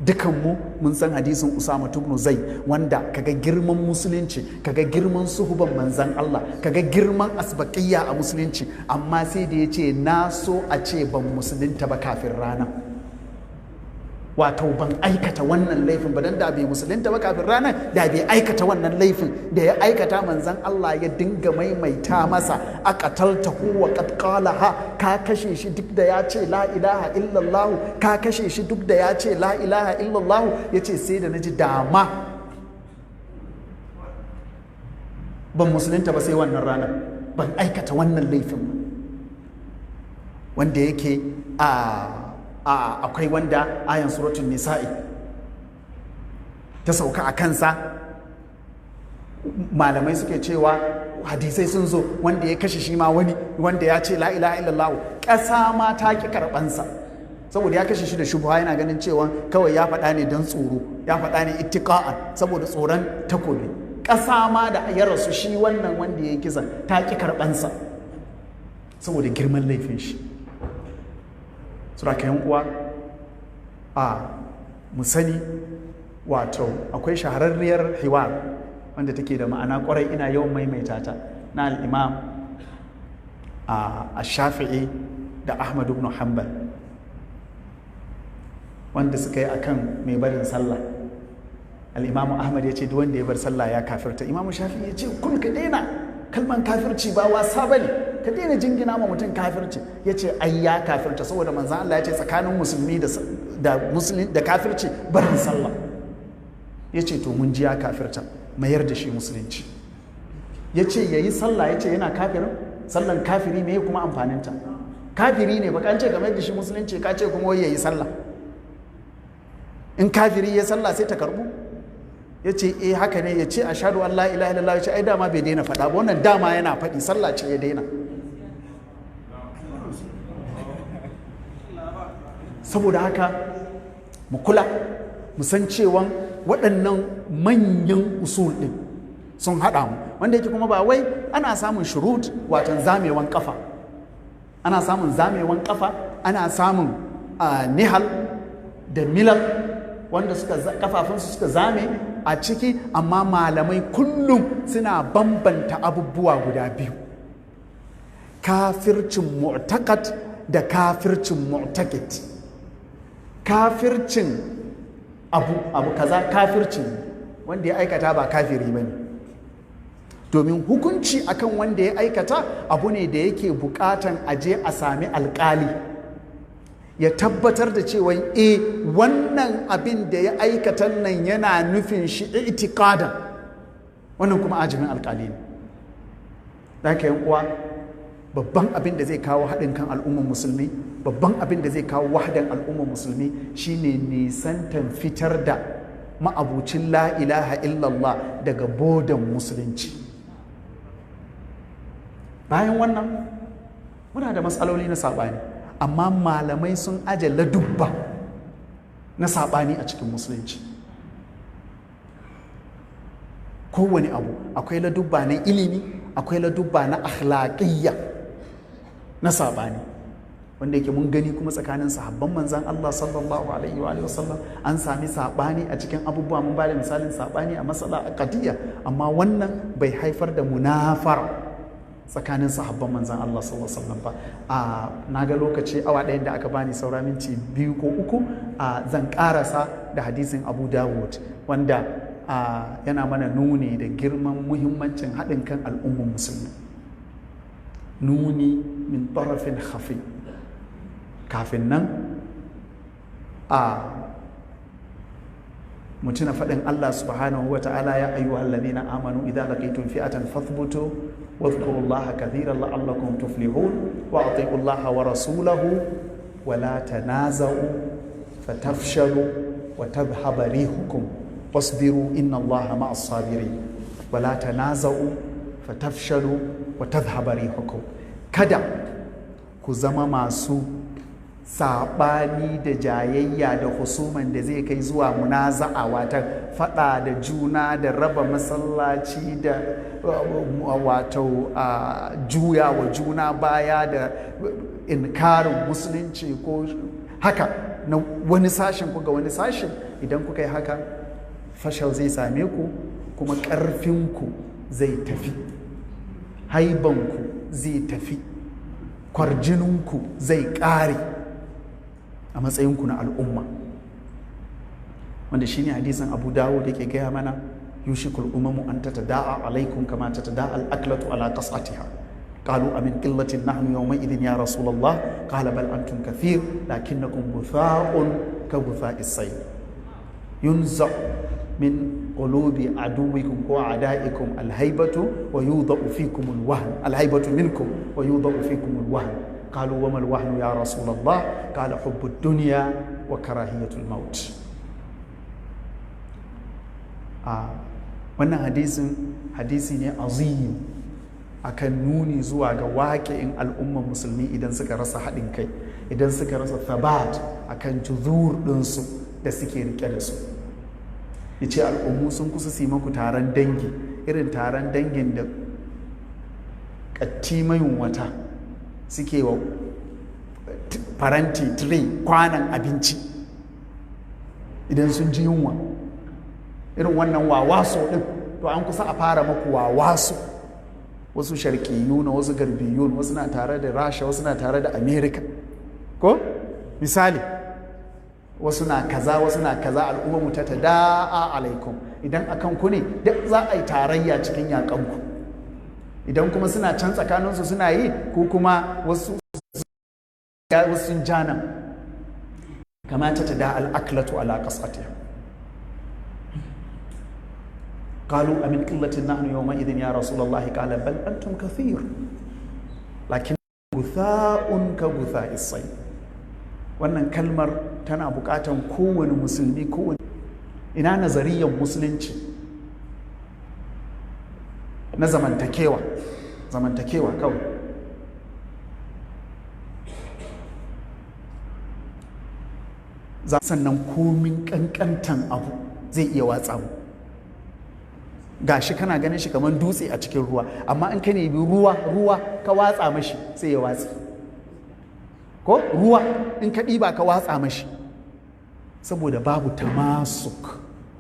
Dukanmu mun san hadisin Usama ibn Zai, wanda kaga girman musulunci, kaga girman suhuban manzan Allah, kaga girman asbaqiyya a musulunci, amma sai da ya ce na so a ce ban musulunta ba kafin rana, wato ban aikata wannan laifin ba, dan da bai musulunta ba kafin ranar da bai aikata wannan laifin da ya aikata. Manzan Allah ya dinga maimaita masa, aqataltahu wa qad qalaha, ka kashe shi duk da ya ce la ilaha illallah, ka kashe shi duk da ya ce la ilaha illallah. Yace sai da naji dama ban musulunta ba sai wannan ranar, ban aikata wannan laifin ba. Wanda yake a akwai wanda ayan suratul nisa'i ta sauka a kansa, malamai suke cewa hadisai sun zo, wanda ya kashe shi ma wani wanda ya ce la ilaha illallah, ƙasa ma ta ki karɓansa saboda ya kashe shi da shubha, yana ganin cewa kawai ya faɗa ne don tsoro, ya faɗa ne ittiqa'an saboda tsoron takobi. Ƙasa ma da ya rasu shi wannan wanda ya yi kisan ta ki karɓansa saboda girman laifin shi. Sura yan uwa, a mu sani, wato akwai shahararriyar hiwar wanda take da ma'ana kwarai, ina yawan maimaita ta, na al'imam a Shafi'i da Ahmad ibn Hanbal, wanda suka yi akan mai barin sallah. Al'imamu Ahmad ya ce duk wanda ya bar sallah ya kafirta. Imamu Shafi'i ya ce kun ka daina kalman kafirci, ba wasa bane, ka daina jingina ma mutum kafirci. Ya ce ai ya kafirta saboda manzan Allah ya ce tsakanin musulmi da musulmi da kafirci barin sallah. Ya ce to mun ji ya kafirta, mayar da shi musulunci. Ya ce ya yi sallah. Ya ce yana kafirin, sallan kafiri me kuma amfaninta? Kafiri ne ba, kan ce ka mayar da shi musulunci, ka ce kuma wai ya yi sallah. In kafiri ya sallah sai ta karbu? Ya ce eh haka ne. Ya ce ashhadu an la ilaha illallah. Ya ce ai dama bai daina faɗa ba, wannan dama yana faɗi, sallah ce ya daina. Saboda haka mu kula, mu san cewa waɗannan manyan usul ɗin sun haɗa mu, wanda yake kuma ba wai ana samun shurut, watan zamewan kafa, ana samun zamewan kafa, ana samun nihal da milal wanda suka kafafunsu suka zame a ciki, amma malamai kullum suna bambanta abubuwa guda biyu: kafircin mu'taqad da kafircin mu'taqid. Kafircin abu kaza kafircin wanda ya aikata ba kafiri ba ne, domin hukunci akan wanda ya aikata abu ne da yake bukatan aje a sami alkali ya tabbatar da cewa e wannan abin da ya aikata nan yana nufin shi itiqadan, wannan kuma ajimin alkali ne. Da haka yan uwa, babban abin da zai kawo haɗin kan al'ummar musulmi, babban abin da zai kawo wahdan al'ummar musulmi shine nisantan fitar da ma'abucin la ilaha illallah daga bodan musulunci. Bayan wannan muna da matsaloli na saɓani, amma malamai sun aje ladubba na saɓani a cikin musulunci. Kowane abu akwai ladubba na ilimi, akwai ladubba na akhlaqiyya na saɓani, wanda yake mun gani kuma tsakanin sahabban manzan Allah sallallahu alaihi wa sallam an sami saɓani a cikin abubuwa. Mun bada misalin saɓani a matsala aqdiyya, amma wannan bai haifar da munafara tsakanin sahabban manzan Allah sallallahu alaihi wasallam ba. A na ga lokaci awa ɗayan da aka bani saura minti 2 ko 3, a zan karasa da hadisin Abu Dawud wanda yana mana nuni da girman muhimmancin haɗin kan al'ummar musulmi. Nuni min tarafin khafi. Kafin nan a mutuna faɗin Allah subhanahu wa ta'ala, ya ayyuhal ladina amanu idza laqitum fi'atan fathbutu wadhkurullaha kathiran la'allakum tuflihun wa ati'u Allaha wa rasulahu wa la tanaza'u fatafshalu wa tadhhaba rihukum wasbiru inna Allaha ma'as sabirin. Wa la tanaza'u fatafshalu wa tadhhaba rihukum. Kada ku zama masu saɓani da jayayya da husuman da zai kai zuwa munaza'a, wata faɗa da juna da raba masallaci da wato juya wa juna baya da inkarin musulunci ko haka na wani sashen ku ga wani sashen. Idan kuka yi haka, fashal zai same ku, kuma ƙarfinku zai tafi, haibanku zai tafi, kwarjininku zai ƙare a matsayinku na al'umma. Wanda shine hadisin Abu Dawud da ke gaya mana, yushikul umamu an tatada'a alaikum kama tatada'a al-aklatu ala qas'atiha. Qalu amin qillatin nahnu yawma idhin ya rasulullah? Qala bal antum kathir lakinnakum gutha'un ka gutha'is sayl yunza min qulubi aduwikum ko a'da'ikum al-haibatu wa yudha'u fikum al-wahn, al-haibatu minkum wa yudha'u fikum al-wahn. قالوا وما الوهن يا رسول الله؟ قال حب الدنيا وكراهية الموت. Wannan hadisin hadisi ne azim akan nuni zuwa ga waƙi'in al'ummar musulmi idan suka rasa haɗin kai, idan suka rasa thabat akan juzur ɗinsu da suke rike da su. Yace al'ummu sun kusa su yi maku taron dangi, irin taron dangin da ƙatti mayunwata suke wa faranti, tire, kwanan abinci idan sun ji yunwa, irin wannan wawaso din. To an kusa a fara maku wawaso. Wasu sharkiyun, wasu garbiyun, wasu na tare da Rasha, wasu na tare da Amerika, ko misali wasu na kaza, wasu na kaza. Al'umma ta da'a alaikum, idan akan ku ne duk za a yi tarayya cikin yakanku. Idan kuma suna can tsakaninsu suna yi, ko kuma wasu sun jana, kama ta da al'aklatu ala qasatiha. Qalu amin qillatin nahnu yawma idhin ya rasulullah? Qala bal antum kathir lakin gutha'un ka gutha'is sayl. Wannan kalmar tana bukatan kowane musulmi, kowane ina nazariyan musulunci na zamantakewa, zamantakewa kawai. Sannan komin kankantan abu zai iya watsa mu. Gashi kana ganin shi kamar dutse a cikin ruwa, amma in ka nemi ruwa ruwa ka watsa mashi sai ya watsi. Ko ruwa in ka ɗiba ka watsa mashi, saboda babu tamasuk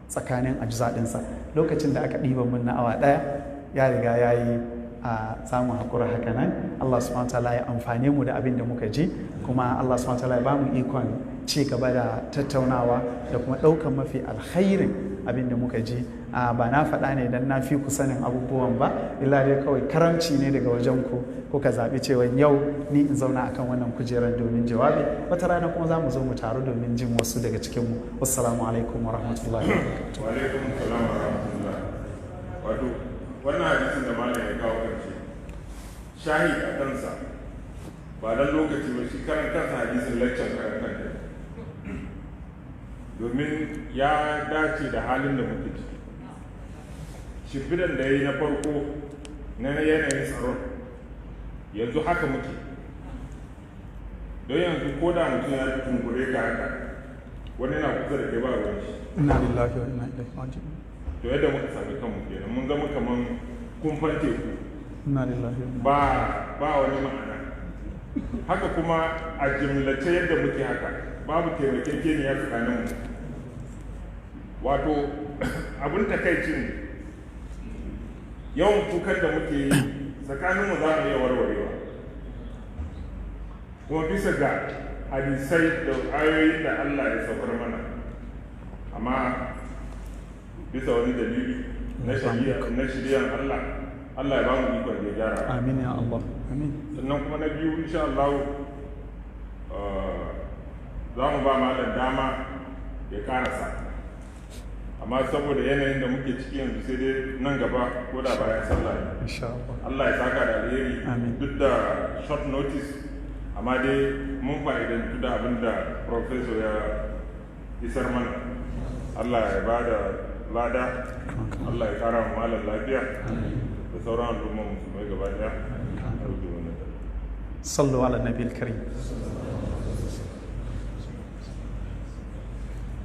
tsakanin ajza ɗinsa. Lokacin da aka ɗiba mun na awa ɗaya ya riga ya yi, a samun haƙura haka nan. Allah subhanahu wa ta'ala ya amfane mu da abin da muka ji, kuma Allah subhanahu wa ta'ala ya ba mu ikon ci gaba da tattaunawa da kuma ɗaukan mafi alkhairin abin da muka ji. Ba na faɗa ne don na fi ku sanin abubuwan ba, illa dai kawai karamci ne daga wajen ku kuka zaɓi cewa yau ni in zauna akan wannan kujerar domin jawabi. Wata rana kuma za mu zo mu taru domin jin wasu daga cikinmu. Wassalamu alaikum wa rahmatullahi wa barakatuh. Wa alaikum salam wa rahmatullah. Wato wannan hadisin da malam ya kawo karshe, shahid a kansa ba dan lokaci ba, shi karan kansa hadisin laccan karan kanta, domin ya dace da halin da muke ciki. Shimfidan da ya yi na farko na yanayin tsaron yanzu haka muke. Don yanzu ko da mutum ya tunkure ka haka, wani na kusa da kai ba ruwan shi. Inna lillahi wa inna ilaihi raji'un. To yadda muka sami kanmu kenan, mun zama kaman kumfan teku. Inna lillahi wa inna ba wani ma'ana. Haka kuma a jimlace yadda muke haka, babu taimakekeniya tsakaninmu. Wato abin takaicin yawan kukan da muke yi tsakaninmu za mu iya warwarewa, kuma bisa ga hadisai da ayoyin da Allah ya saukar mana, amma bisa wani dalili na shari'an Allah, Allah ya ba mu ikon da ya gyara. Amin ya Allah, amin. Sannan kuma na biyu, insha Allah za mu ba malam dama ya karasa, amma saboda yanayin da muke ciki yanzu, sai dai nan gaba ko da bayan sallah ne. Insha Allah. Allah ya saka da alheri. Amin. Duk da short notice, amma dai mun fa'idantu da abin da professor ya isar mana. Allah ya ba da lada, Allah ya kara wa malam lafiya da sauran al'umma musulmai gaba daya. صلوا على النبي الكريم.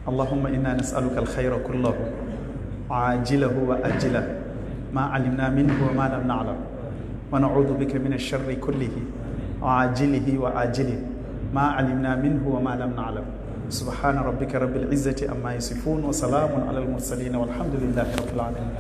اللهم انا نسالك الخير كله، عاجله واجله، ما علمنا منه وما لم نعلم، ونعوذ بك من الشر كله، عاجله واجله، ما علمنا منه وما لم نعلم. سبحان ربك رب العزه عما يصفون، وسلام على المرسلين، والحمد لله رب العالمين.